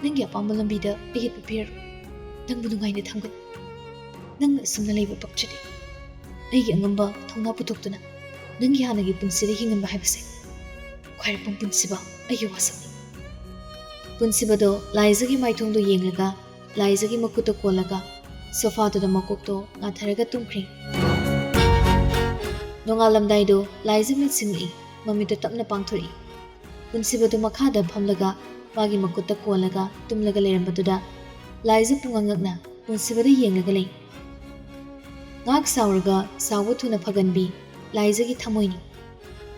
ꯅꯪꯒꯤ ꯑꯄꯥꯝꯕ ꯂꯝꯕꯤꯗ ꯑꯩ ꯌꯦꯠꯄ ꯄꯤꯔꯔꯣꯏ꯫ ꯅꯪꯕꯨ ꯅꯨꯡꯉꯥꯏꯅ ꯊꯝꯒꯅꯤ꯫ ꯅꯪꯅ ꯑꯁꯨꯝꯅ ꯂꯩꯕ ꯄꯛꯆꯗꯦ꯫ ꯑꯩꯒꯤ ꯑꯉꯝꯕ ꯊꯧꯅꯥ ꯄꯨꯊꯣꯛꯇꯨꯅ ꯅꯪꯒꯤ ꯍꯥꯟꯅꯒꯤ ꯄꯨꯟꯁꯤꯗ ꯍꯤꯡꯍꯟꯕ ꯍꯥꯏꯕꯁꯦ ꯈ꯭ꯋꯥꯏꯔꯥꯛꯄꯝ ꯄꯨꯟꯁꯤꯕ ꯑꯩꯒꯤ ꯋꯥꯁꯛꯅꯤ꯫" ꯄꯨꯟꯁꯤꯕꯗꯣ ꯂꯥꯏꯖꯒꯤ ꯃꯥꯏꯊꯣꯡꯗꯣ ꯌꯦꯡꯂꯒ, ꯂꯥꯏꯖꯒꯤ ꯃꯈꯨꯠꯇ ꯀꯣꯜꯂꯒ ꯁꯣꯐꯥꯗꯨꯗ ꯃꯀꯣꯛꯇꯣ ꯉꯥꯊꯔꯒ ꯇꯨꯝꯈ꯭ꯔꯦ꯫ ꯅꯣꯡꯉꯥꯜꯂꯝꯗꯥꯏꯗꯣ ꯂꯥꯏꯖ ꯃꯤꯠ ꯁꯤꯡꯂꯛꯏ, ꯃꯃꯤꯠꯇꯣ ꯇꯞꯅ ꯄꯥꯡꯊꯣꯔꯛꯏ꯫ ꯄꯨꯟꯁꯤꯕꯗꯨ ꯃꯈꯥꯗ ꯐꯝꯂꯒ ꯃꯥꯒꯤ ꯃꯈꯨꯠꯇ ꯀꯣꯜꯂꯒ ꯇꯨꯝꯂꯒ ꯂꯩꯔꯝꯕꯗꯨꯗ ꯂꯥꯏꯖ ꯄꯨꯡꯉꯛ ꯉꯛꯅ ꯄꯨꯟꯁꯤꯕꯗ ꯌꯦꯡꯂꯒ ꯂꯩ꯫ ꯉꯥꯏꯍꯥꯛ ꯁꯥꯎꯔꯒ ꯁꯥꯎꯕ ꯊꯨꯅ ꯐꯒꯟꯕꯤ ꯂꯥꯏꯖꯒꯤ ꯊꯃꯣꯏꯅꯤ꯫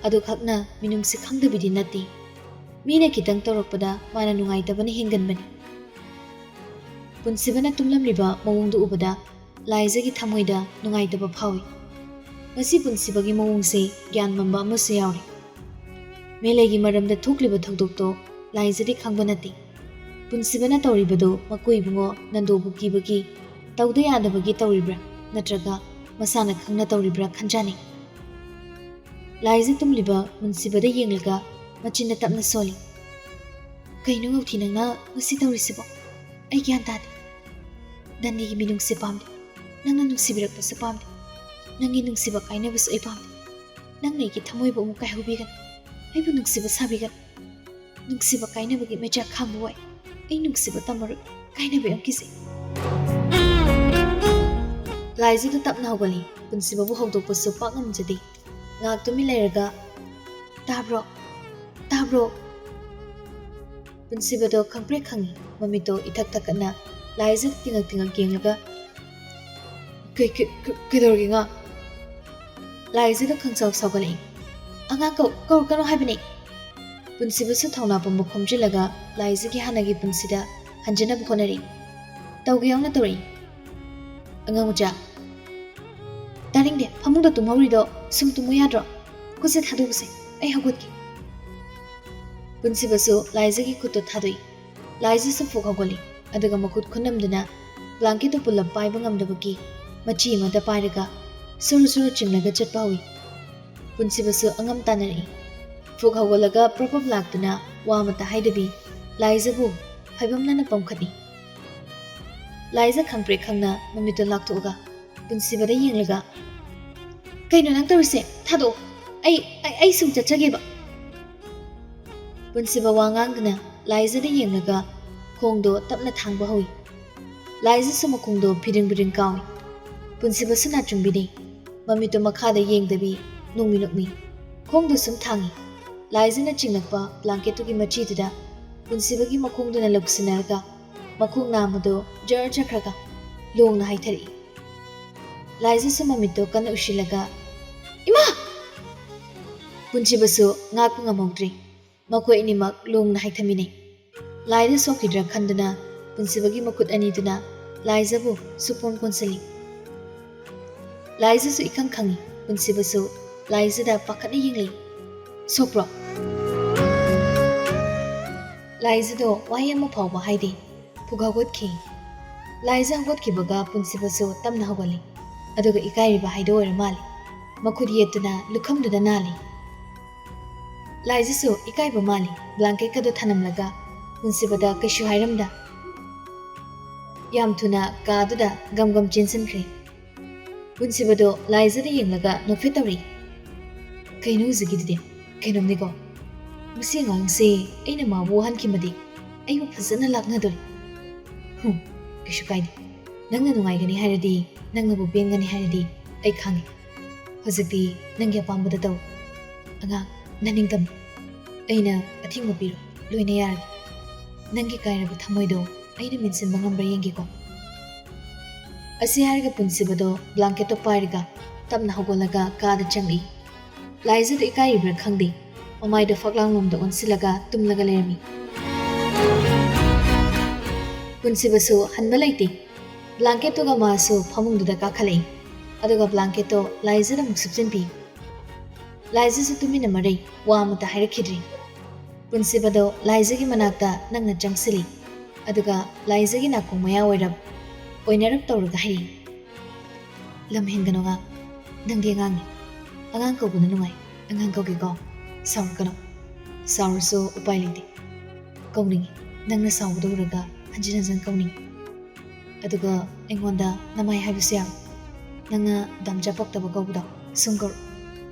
ꯑꯗꯨꯈꯛꯅ ꯃꯤꯅꯨꯡꯁꯤ ꯈꯪꯗꯕꯤꯗꯤ ꯅꯠꯇꯦ꯫ ꯃꯤꯅ ꯈꯤꯇꯪ ꯇꯧꯔꯛꯄꯗ ꯃꯥꯅ ꯅꯨꯡꯉꯥꯏꯇꯕꯅ ꯍꯦꯟꯒꯟꯕꯅꯤ꯫ ꯄꯨꯟꯁꯤꯕꯅ ꯇꯨꯝꯂꯝꯂꯤꯕ ꯃꯑꯣꯡꯗꯨ ꯎꯕꯗ ꯂꯥꯏꯖꯒꯤ ꯊꯃꯣꯏꯗ ꯅꯨꯡꯉꯥꯏꯇꯕ ꯐꯥꯎꯏ꯫ ꯉꯁꯤ ꯄꯨꯟꯁꯤꯕꯒꯤ ꯃꯑꯣꯡꯁꯦ ꯒ꯭ꯌꯥꯟ ꯃꯝꯕ ꯑꯃꯁꯨ ꯌꯥꯎꯔꯤ꯫ ꯃꯦꯂꯩꯒꯤ ꯃꯔꯝꯗ ꯊꯣꯛꯂꯤꯕ ꯊꯧꯗꯣꯛꯇꯣ ꯂꯥꯏꯖꯗꯤ ꯈꯪꯕ ꯅꯠꯇꯦ꯫ ꯄꯨꯟꯁꯤꯕꯅ ꯇꯧꯔꯤꯕꯗꯨ ꯃꯀꯨ ꯏꯕꯨꯡꯉꯣ ꯅꯟꯗꯣꯕꯨ ꯀꯤꯕꯒꯤ, ꯇꯧꯗ ꯌꯥꯗꯕꯒꯤ ꯇꯧꯔꯤꯕ꯭ꯔꯥ, ꯅꯠꯇ꯭ꯔꯒ ꯃꯁꯥꯅ ꯈꯪꯅ ꯇꯧꯔꯤꯕ꯭ꯔꯥ ꯈꯟꯖꯥꯅꯩ꯫ ꯂꯥꯏꯖ ꯇꯨꯝꯂꯤꯕ ꯄꯨꯟꯁꯤꯕꯗ ꯌꯦꯡꯂꯒ ꯃꯆꯤꯟꯅ ꯇꯞꯅ ꯁꯣꯜꯂꯤ꯫ "ꯀꯩꯅꯣ ꯉꯧꯊꯤ, ꯅꯪꯅ ꯉꯁꯤ ꯇꯧꯔꯤꯁꯤꯕꯣ? ꯑꯩ ꯒ꯭ꯌꯥꯟ ꯇꯥꯗꯦ꯫ ꯅꯟꯗꯤꯒꯤ ꯃꯤꯅꯨꯡꯁꯤ ꯄꯥꯝꯗꯦ, ꯅꯪꯅ ꯅꯨꯡꯁꯤꯕꯤꯔꯛꯄꯁꯨ ꯄꯥꯝꯗꯦ, ꯅꯪꯒꯤ ꯅꯨꯡꯁꯤꯕ ꯀꯥꯏꯅꯕꯁꯨ ꯑꯩ ꯄꯥꯝꯗꯦ꯫ ꯅꯪꯅ ꯑꯩꯒꯤ ꯊꯃꯣꯏꯕꯨ ꯑꯃꯨꯛ ꯀꯥꯏꯍꯧꯕꯤꯒꯅꯨ, ꯑꯩꯕꯨ ꯅꯨꯡꯁꯤꯕ ꯁꯥꯕꯤꯒꯅꯨ꯫ ꯅꯨꯡꯁꯤꯕ ꯀꯥꯏꯅꯕꯒꯤ ꯃꯩꯆꯥꯛ ꯈꯥꯡꯕ ꯋꯥꯏ꯫ ꯑꯩ ꯅꯨꯡꯁꯤꯕ ꯇꯝꯃꯔꯣꯏ, ꯀꯥꯏꯅꯕ ꯌꯥꯝ ꯀꯤꯖꯩ꯫" ꯂꯥꯏꯖꯗꯨ ꯇꯞꯅ ꯍꯧꯒꯠꯂꯤ꯫ ꯄꯨꯟꯁꯤꯕꯕꯨ ꯍꯧꯗꯣꯛꯄꯁꯨ ꯄꯥꯛ ꯉꯝꯖꯗꯦ꯫ ꯉꯥꯏꯍꯥꯛ ꯇꯨꯃꯤꯟ ꯂꯩꯔꯒ, "ꯇꯥꯕ꯭ꯔꯣ? ꯇꯥꯕ꯭ꯔꯣ?" ꯄꯨꯟꯁꯤꯕꯗꯣ ꯈꯪꯄ꯭ꯔꯦꯛ ꯈꯪꯉꯤ꯫ ꯃꯃꯤꯠꯇꯣ ꯏꯊꯛ ꯊꯛꯀꯠꯅ ꯂꯥꯏꯖꯗ ꯇꯤꯡꯉꯛ ꯇꯤꯡꯉꯛ ꯌꯦꯡꯂꯒ, "ꯀꯩ-, ꯀꯩ-, ꯀꯩ-, ꯀꯩꯗꯧꯔꯒꯦ, ꯉꯥ?" ꯂꯥꯏꯖꯗꯣ ꯈꯪꯁꯥꯎ ꯁꯥꯎꯒꯠꯂꯛꯏ꯫ "ꯑꯉꯥꯡ ꯀꯧ-, ꯀꯧꯔꯛꯀꯅꯣ ꯍꯥꯏꯕꯅꯦ!" ꯄꯨꯟꯁꯤꯕꯁꯨ ꯊꯧꯅꯥ ꯄꯨꯝꯕ ꯈꯣꯝꯖꯤꯜꯂꯒ ꯂꯥꯏꯖꯒꯤ ꯍꯥꯟꯅꯒꯤ ꯄꯨꯟꯁꯤꯗ ꯍꯟꯖꯅꯕ ꯍꯣꯠꯅꯔꯛꯏ꯫ ꯇꯧꯒꯦ ꯌꯥꯎꯅ ꯇꯧꯔꯛꯏ꯫ "ꯑꯉꯥꯡ ꯃꯆꯥ, ꯇꯥꯅꯤꯡꯗꯦ, ꯐꯃꯨꯡꯗ ꯇꯨꯝꯍꯧꯔꯤꯗꯣ ꯁꯨꯝ ꯇꯨꯝꯃꯨ ꯌꯥꯗ꯭ꯔꯣ? ꯈꯨꯠꯁꯦ ꯊꯥꯗꯣꯛꯎꯁꯦ, ꯑꯩ ꯍꯧꯒꯠꯀꯦ꯫" ꯄꯨꯟꯁꯤꯕꯁꯨ ꯂꯥꯏꯖꯒꯤ ꯈꯨꯠꯇꯨ ꯊꯥꯗꯣꯛꯏ꯫ ꯂꯥꯏꯖꯁꯨ ꯐꯨꯛ ꯍꯧꯒꯠꯂꯤ, ꯑꯗꯨꯒ ꯃꯈꯨꯠ ꯈꯨꯅꯝꯗꯨꯅ blanket ꯇꯨ ꯄꯨꯜꯂꯞ ꯄꯥꯏꯕ ꯉꯝꯗꯕꯒꯤ ꯃꯆꯤ ꯑꯃꯗ ꯄꯥꯏꯔꯒ ꯁꯨꯔꯨ ꯁꯨꯔꯨ ꯆꯤꯡꯂꯒ ꯆꯠꯄ ꯍꯧꯏ꯫ ꯄꯨꯟꯁꯤꯕꯁꯨ ꯑꯉꯝ ꯇꯥꯟꯅꯔꯛꯏ꯫ ꯐꯨꯛ ꯍꯧꯒꯠꯂꯒ ꯄ꯭ꯔꯞ ꯄ꯭ꯔꯞ ꯂꯥꯛꯇꯨꯅ ꯋꯥ ꯑꯃꯠꯇ ꯍꯥꯏꯗꯕꯤ ꯂꯥꯏꯖꯕꯨ ꯐꯩꯕꯝꯅꯅ ꯄꯝꯈꯠꯂꯤ꯫ ꯂꯥꯏꯖ ꯈꯪꯄ꯭ꯔꯦꯛ ꯈꯪꯅ ꯃꯃꯤꯠꯇꯨ ꯂꯥꯛꯊꯣꯛꯑꯒ ꯄꯨꯟꯁꯤꯕꯗ ꯌꯦꯡꯂꯒ, "ꯀꯩꯅꯣ ꯅꯪ ꯇꯧꯔꯤꯁꯦ? ꯊꯥꯗꯣꯛꯑꯣ꯫ ꯑꯩ, ꯑꯩ, ꯑꯩ ꯁꯨꯝ ꯆꯠꯆꯒꯦꯕ꯫" ꯄꯨꯟꯁꯤꯕ ꯋꯥ ꯉꯥꯡꯗꯅ ꯂꯥꯏꯖꯗ ꯌꯦꯡꯂꯒ ꯈꯣꯡꯗꯣ ꯇꯞꯅ ꯊꯥꯡꯕ ꯍꯧꯏ꯫ ꯂꯥꯏꯖꯁꯨ ꯃꯈꯣꯡꯗꯣ ꯐꯤꯗꯤꯡ ꯐꯤꯗꯤꯡ ꯀꯥꯎꯏ꯫ ꯄꯨꯟꯁꯤꯕꯁꯨ ꯅꯥꯆꯨꯡꯕꯤꯅꯤ꯫ ꯃꯃꯤꯠꯇꯣ ꯃꯈꯥꯗ ꯌꯦꯡꯗꯕꯤ ꯅꯣꯡꯃꯤ ꯅꯣꯡꯃꯤ ꯈꯣꯡꯗꯣ ꯁꯨꯝ ꯊꯥꯡꯏ꯫ ꯂꯥꯏꯖꯅ ꯆꯤꯡꯂꯛꯄ blanket ꯇꯨꯒꯤ ꯃꯆꯤꯗꯨꯗ ꯄꯨꯟꯁꯤꯕꯒꯤ ꯃꯈꯣꯡꯗꯨꯅ ꯂꯧꯁꯤꯟꯅꯔꯒ ꯃꯈꯣꯡ ꯅꯥꯝꯃꯗꯣ ꯖꯔ ꯆꯠꯈ꯭ꯔꯒ ꯂꯣꯡꯅ ꯍꯥꯏꯊꯔꯛꯏ꯫ ꯂꯥꯏꯖꯁꯨ ꯃꯃꯤꯠꯇꯣ ꯀꯟꯅ ꯎꯏꯁꯤꯜꯂꯒ, "ꯏꯃꯥ!" ꯄꯨꯟꯁꯤꯕꯁꯨ ꯉꯥꯛꯄ ꯉꯝꯍꯧꯗ꯭ꯔꯦ꯫ ꯃꯈꯣꯏ ꯑꯅꯤꯃꯛ ꯂꯣꯡꯅ ꯍꯥꯏꯊꯃꯤꯟꯅꯩ꯫ ꯂꯥꯏꯗ ꯁꯣꯛꯈꯤꯗ꯭ꯔꯥ ꯈꯟꯗꯨꯅ ꯄꯨꯟꯁꯤꯕꯒꯤ ꯃꯈꯨꯠ ꯑꯅꯤꯗꯨꯅ ꯂꯥꯏꯖꯕꯨ ꯁꯨꯛꯄꯣꯝ ꯀꯣꯟꯁꯤꯜꯂꯤ꯫ ꯂꯥꯏꯖꯁꯨ ꯏꯈꯪ ꯈꯪꯏ, ꯄꯨꯟꯁꯤꯕꯁꯨ ꯂꯥꯏꯖꯗ ꯄꯥꯈꯠꯅ ꯌꯦꯡꯂꯤ꯫ "ꯁꯣꯛꯄ꯭ꯔꯣ?" ꯂꯥꯏꯖꯗꯣ ꯋꯥꯍꯩ ꯑꯃ ꯐꯥꯎꯕ ꯍꯥꯏꯗꯦ꯫ ꯐꯨꯛ ꯍꯧꯒꯠꯈꯤ꯫ ꯂꯥꯏꯖ ꯍꯧꯒꯠꯈꯤꯕꯒ ꯄꯨꯟꯁꯤꯕꯁꯨ ꯇꯞꯅ ꯍꯧꯒꯠꯂꯤ꯫ ꯑꯗꯨꯒ ꯏꯀꯥꯏꯔꯤꯕ ꯍꯥꯏꯗꯣ ꯑꯣꯏꯔ ꯃꯥꯜꯂꯤ꯫ ꯃꯈꯨꯠ ꯌꯦꯠꯇꯨꯅ ꯂꯨꯈꯝꯗꯨꯗ ꯅꯥꯜꯂꯤ꯫ ꯂꯥꯏꯖꯁꯨ ꯏꯀꯥꯏꯕ ꯃꯥꯜꯂꯤ, blanket ꯀꯗꯨ ꯊꯅꯝꯂꯒ ꯄꯨꯟꯁꯤꯕꯗ ꯀꯩꯁꯨ ꯍꯥꯏꯔꯝꯗ ꯌꯥꯝ ꯊꯨꯅ ꯀꯥꯗꯨꯗ ꯒꯝ ꯒꯝ ꯆꯦꯟꯁꯤꯟꯈ꯭ꯔꯦ꯫ ꯄꯨꯟꯁꯤꯕꯗꯣ ꯂꯥꯏꯖꯗ ꯌꯦꯡꯂꯒ ꯅꯣꯛꯐꯦꯠ ꯇꯧꯔꯛꯏ꯫ "ꯀꯩꯅꯣ ꯍꯧꯖꯤꯛꯀꯤꯗꯨꯗꯤ? ꯀꯩꯅꯣꯝꯅꯤꯀꯣ꯫ ꯃꯁꯤ ꯑꯉꯥꯡꯁꯦ ꯑꯩꯅ ꯃꯥꯕꯨ ꯋꯥꯍꯟꯈꯤꯕꯗꯤ ꯑꯩꯕꯨ ꯐꯖꯅ ꯂꯥꯛꯅꯗꯣꯔꯤ꯫ ꯍꯨꯝ, ꯀꯩꯁꯨ ꯀꯥꯏꯗꯦ꯫ ꯅꯪꯅ ꯅꯨꯡꯉꯥꯏꯒꯅꯤ ꯍꯥꯏꯔꯗꯤ, ꯅꯪꯅꯕꯨ ꯄꯦꯟꯒꯅꯤ ꯍꯥꯏꯔꯗꯤ ꯑꯩ ꯈꯪꯉꯤ꯫ ꯍꯧꯖꯤꯛꯇꯤ ꯅꯪꯒꯤ ꯑꯄꯥꯝꯕꯗ ꯇꯧ꯫ ꯑꯉꯥꯡ, ꯅꯅꯤꯡꯇꯝꯃꯨ꯫ ꯑꯩꯅ ꯑꯊꯤꯡꯕ ꯄꯤꯔꯣꯏ, ꯂꯣꯏꯅ ꯌꯥꯔꯒꯦ꯫" ꯅꯪꯒꯤ ꯀꯥꯏꯔꯕ ꯊꯃꯣꯏꯗꯣ ꯑꯩꯅ ꯃꯦꯟꯁꯤꯟꯕ ꯉꯝꯕ꯭ꯔꯥ ꯌꯦꯡꯒꯦꯀꯣ꯫ ꯑꯁꯤ ꯍꯥꯏꯔꯒ ꯄꯨꯟꯁꯤꯕꯗꯣ ꯕ꯭ꯂꯥꯡꯀꯦꯠꯇꯣ ꯄꯥꯏꯔꯒ ꯇꯞꯅ ꯍꯧꯒꯠꯂꯒ ꯀꯥꯗ ꯆꯪꯂꯛꯏ꯫ ꯂꯥꯏꯖꯗꯣ ꯏꯀꯥꯏꯔꯤꯕ꯭ꯔꯥ ꯈꯪꯗꯦ, ꯃꯃꯥꯏꯗꯣ ꯐꯛꯂꯥꯡꯂꯣꯝꯗ ꯑꯣꯟꯁꯤꯜꯂꯒ ꯇꯨꯝꯂꯒ ꯂꯩꯔꯝꯃꯤ꯫ ꯄꯨꯟꯁꯤꯕꯁꯨ ꯍꯟꯕ ꯂꯩꯇꯦ꯫ ꯕ꯭ꯂꯥꯡꯀꯦꯠꯇꯨꯒ ꯃꯥꯁꯨ ꯐꯃꯨꯡꯗꯨꯗ ꯀꯥꯈꯠꯂꯛꯏ꯫ ꯑꯗꯨꯒ ꯕ꯭ꯂꯥꯡꯀꯦꯠꯇꯣ ꯂꯥꯏꯖꯗ ꯑꯃꯨꯛ ꯁꯨꯞꯆꯤꯟꯕꯤ꯫ ꯂꯥꯏꯖꯁꯨ ꯇꯨꯃꯤꯟꯅ ꯃꯔꯩ, ꯋꯥ ꯑꯃꯠꯇ ꯍꯥꯏꯔꯛꯈꯤꯗ꯭ꯔꯤ꯫ ꯄꯨꯟꯁꯤꯕꯗꯣ ꯂꯥꯏꯖꯒꯤ ꯃꯅꯥꯛꯇ ꯅꯪꯅ ꯆꯪꯁꯤꯜꯂꯤ꯫ ꯑꯗꯨꯒ ꯂꯥꯏꯖꯒꯤ ꯅꯥꯀꯣꯡ ꯃꯌꯥ ꯑꯣꯏꯔꯞ ꯑꯣꯏꯅꯔꯞ ꯇꯧꯔꯒ ꯍꯥꯏꯔꯤ, "ꯂꯝ ꯍꯦꯟꯒꯅꯨ ꯑꯉꯥꯡ, ꯅꯪꯗꯤ ꯑꯉꯥꯡꯅꯤ꯫ ꯑꯉꯥꯡ ꯀꯧꯕꯅ ꯅꯨꯡꯉꯥꯏ, ꯑꯉꯥꯡ ꯀꯧꯒꯦꯀꯣ? ꯁꯥꯎꯔꯛꯀꯅꯨ꯫ ꯁꯥꯎꯔꯁꯨ ꯎꯄꯥꯏ ꯂꯩꯇꯦ꯫ ꯀꯧꯅꯤꯡꯉꯤ, ꯅꯪꯅ ꯁꯥꯎꯕꯗꯣ ꯎꯔꯒ ꯍꯟꯖꯤꯟ ꯍꯟꯖꯤꯟ ꯀꯧꯅꯤꯡꯉꯤ꯫ ꯑꯗꯨꯒ ꯑꯩꯉꯣꯟꯗ ꯅꯃꯥꯏ ꯍꯥꯏꯕꯁꯨ ꯌꯥꯔꯣꯏ꯫ ꯅꯪꯅ ꯗꯥꯝꯆꯥ ꯄꯛꯇꯕ ꯀꯧꯕꯗꯣ ꯁꯨꯝ ꯀꯧꯔꯛ,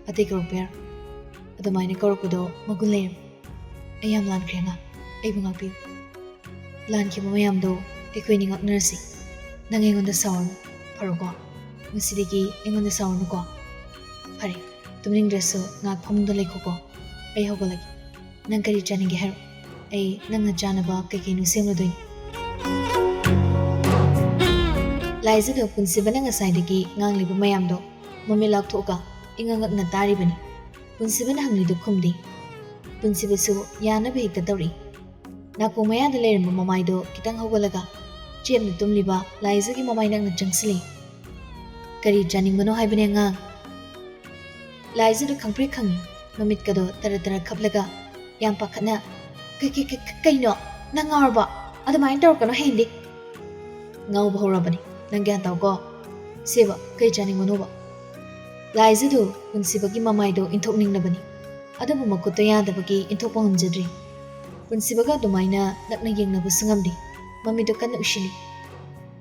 ꯑꯇꯩ ꯀꯧꯔꯛꯄ ꯌꯥꯔꯣꯏ꯫ ꯑꯗꯨꯃꯥꯏꯅ ꯀꯧꯔꯛꯄꯗꯣ ꯃꯒꯨꯟ ꯂꯩꯔꯝꯃꯤ꯫ ꯑꯩ ꯌꯥꯝ ꯂꯥꯟꯈ꯭ꯔꯦ ꯑꯉꯥꯡ, ꯑꯩꯕꯨ ꯉꯥꯛꯄꯤꯌꯨ꯫ ꯂꯥꯟꯈꯤꯕ ꯃꯌꯥꯝꯗꯣ ꯑꯩꯈꯣꯏꯅꯤ ꯉꯥꯛꯅꯔꯁꯤ꯫ ꯅꯪ ꯑꯩꯉꯣꯟꯗ ꯁꯥꯎꯔꯅꯨ, ꯐꯔꯣꯀꯣ? ꯉꯁꯤꯗꯒꯤ ꯑꯩꯉꯣꯟꯗ ꯁꯥꯎꯔꯅꯨꯀꯣ? ꯐꯔꯦ, ꯇꯨꯝꯅꯤꯡꯗ꯭ꯔꯁꯨ ꯉꯥꯏꯍꯥꯛ ꯐꯃꯨꯡꯗ ꯂꯩꯈꯣꯀꯣ꯫ ꯑꯩ ꯍꯧꯒꯠꯂꯒꯦ꯫ ꯅꯪ ꯀꯔꯤ ꯆꯥꯅꯤꯡꯒꯦ ꯍꯥꯏꯔꯣ? ꯑꯩ ꯅꯪꯅ ꯆꯥꯅꯕ ꯀꯩ ꯀꯩꯅꯣ ꯁꯦꯝꯂꯗꯣꯏꯅꯤ꯫" ꯂꯥꯏꯖꯗꯣ ꯄꯨꯟꯁꯤꯕꯅ ꯉꯁꯥꯏꯗꯒꯤ ꯉꯥꯡꯂꯤꯕ ꯃꯌꯥꯝꯗꯣ ꯃꯃꯤꯠ ꯂꯥꯎꯊꯣꯛꯑꯒ ꯏꯉꯛ ꯉꯛꯅ ꯇꯥꯔꯤꯕꯅꯤ꯫ ꯄꯨꯟꯁꯤꯕꯅ ꯍꯪꯂꯤꯗꯨ ꯈꯨꯝꯗꯦ꯫ ꯄꯨꯟꯁꯤꯕꯁꯨ ꯌꯥꯅꯕ ꯍꯦꯛꯇ ꯇꯧꯔꯤ꯫ ꯅꯥꯀꯣꯡ ꯃꯌꯥꯗ ꯂꯩꯔꯝꯕ ꯃꯃꯥꯏꯗꯣ ꯈꯤꯇꯪ ꯍꯧꯒꯠꯂꯒ ꯆꯦꯞꯅ ꯇꯨꯝꯂꯤꯕ ꯂꯥꯏꯖꯒꯤ ꯃꯃꯥꯏ ꯅꯛꯅ ꯆꯪꯁꯤꯜꯂꯤ꯫ "ꯀꯔꯤ ꯆꯥꯅꯤꯡꯕꯅꯣ ꯍꯥꯏꯕꯅꯦ ꯑꯉꯥꯡ?" ꯂꯥꯏꯖꯗꯨ ꯈꯪꯄ꯭ꯔꯦꯛ ꯈꯪꯉꯤ꯫ ꯃꯃꯤꯠꯀꯗꯣ ꯇꯔ ꯇꯔ ꯈꯞꯂꯒ ꯌꯥꯝ ꯄꯥꯈꯠꯅ, "ꯀꯩ-, ꯀꯩ-, ꯀꯩ-, ꯀꯩꯅꯣ? ꯅꯪ ꯉꯥꯎꯔꯕꯣ? ꯑꯗꯨꯃꯥꯏꯅ ꯇꯧꯔꯛꯀꯅꯣ ꯍꯌꯦꯡꯗꯤ꯫" "ꯉꯥꯎꯕ ꯍꯧꯔꯕꯅꯤ꯫ ꯅꯪ ꯒ꯭ꯌꯥꯟ ꯇꯥꯎꯀꯣ꯫ ꯁꯦꯕ, ꯀꯩ ꯆꯥꯅꯤꯡꯕꯅꯣꯕ?" ꯂꯥꯏꯖꯗꯨ ꯄꯨꯟꯁꯤꯕꯒꯤ ꯃꯃꯥꯏꯗꯣ ꯏꯟꯊꯣꯛꯅꯤꯡꯂꯕꯅꯤ꯫ ꯑꯗꯨꯕꯨ ꯃꯈꯨꯠꯇꯣ ꯌꯥꯗꯕꯒꯤ ꯏꯟꯊꯣꯛꯄ ꯉꯝꯖꯗ꯭ꯔꯤ꯫ ꯄꯨꯟꯁꯤꯕꯒ ꯑꯗꯨꯃꯥꯏꯅ ꯅꯛꯅ ꯌꯦꯡꯅꯕꯁꯨ ꯉꯝꯗꯦ꯫ ꯃꯃꯤꯠꯇꯣ ꯀꯟꯅ ꯎꯏꯁꯤꯜꯂꯤ꯫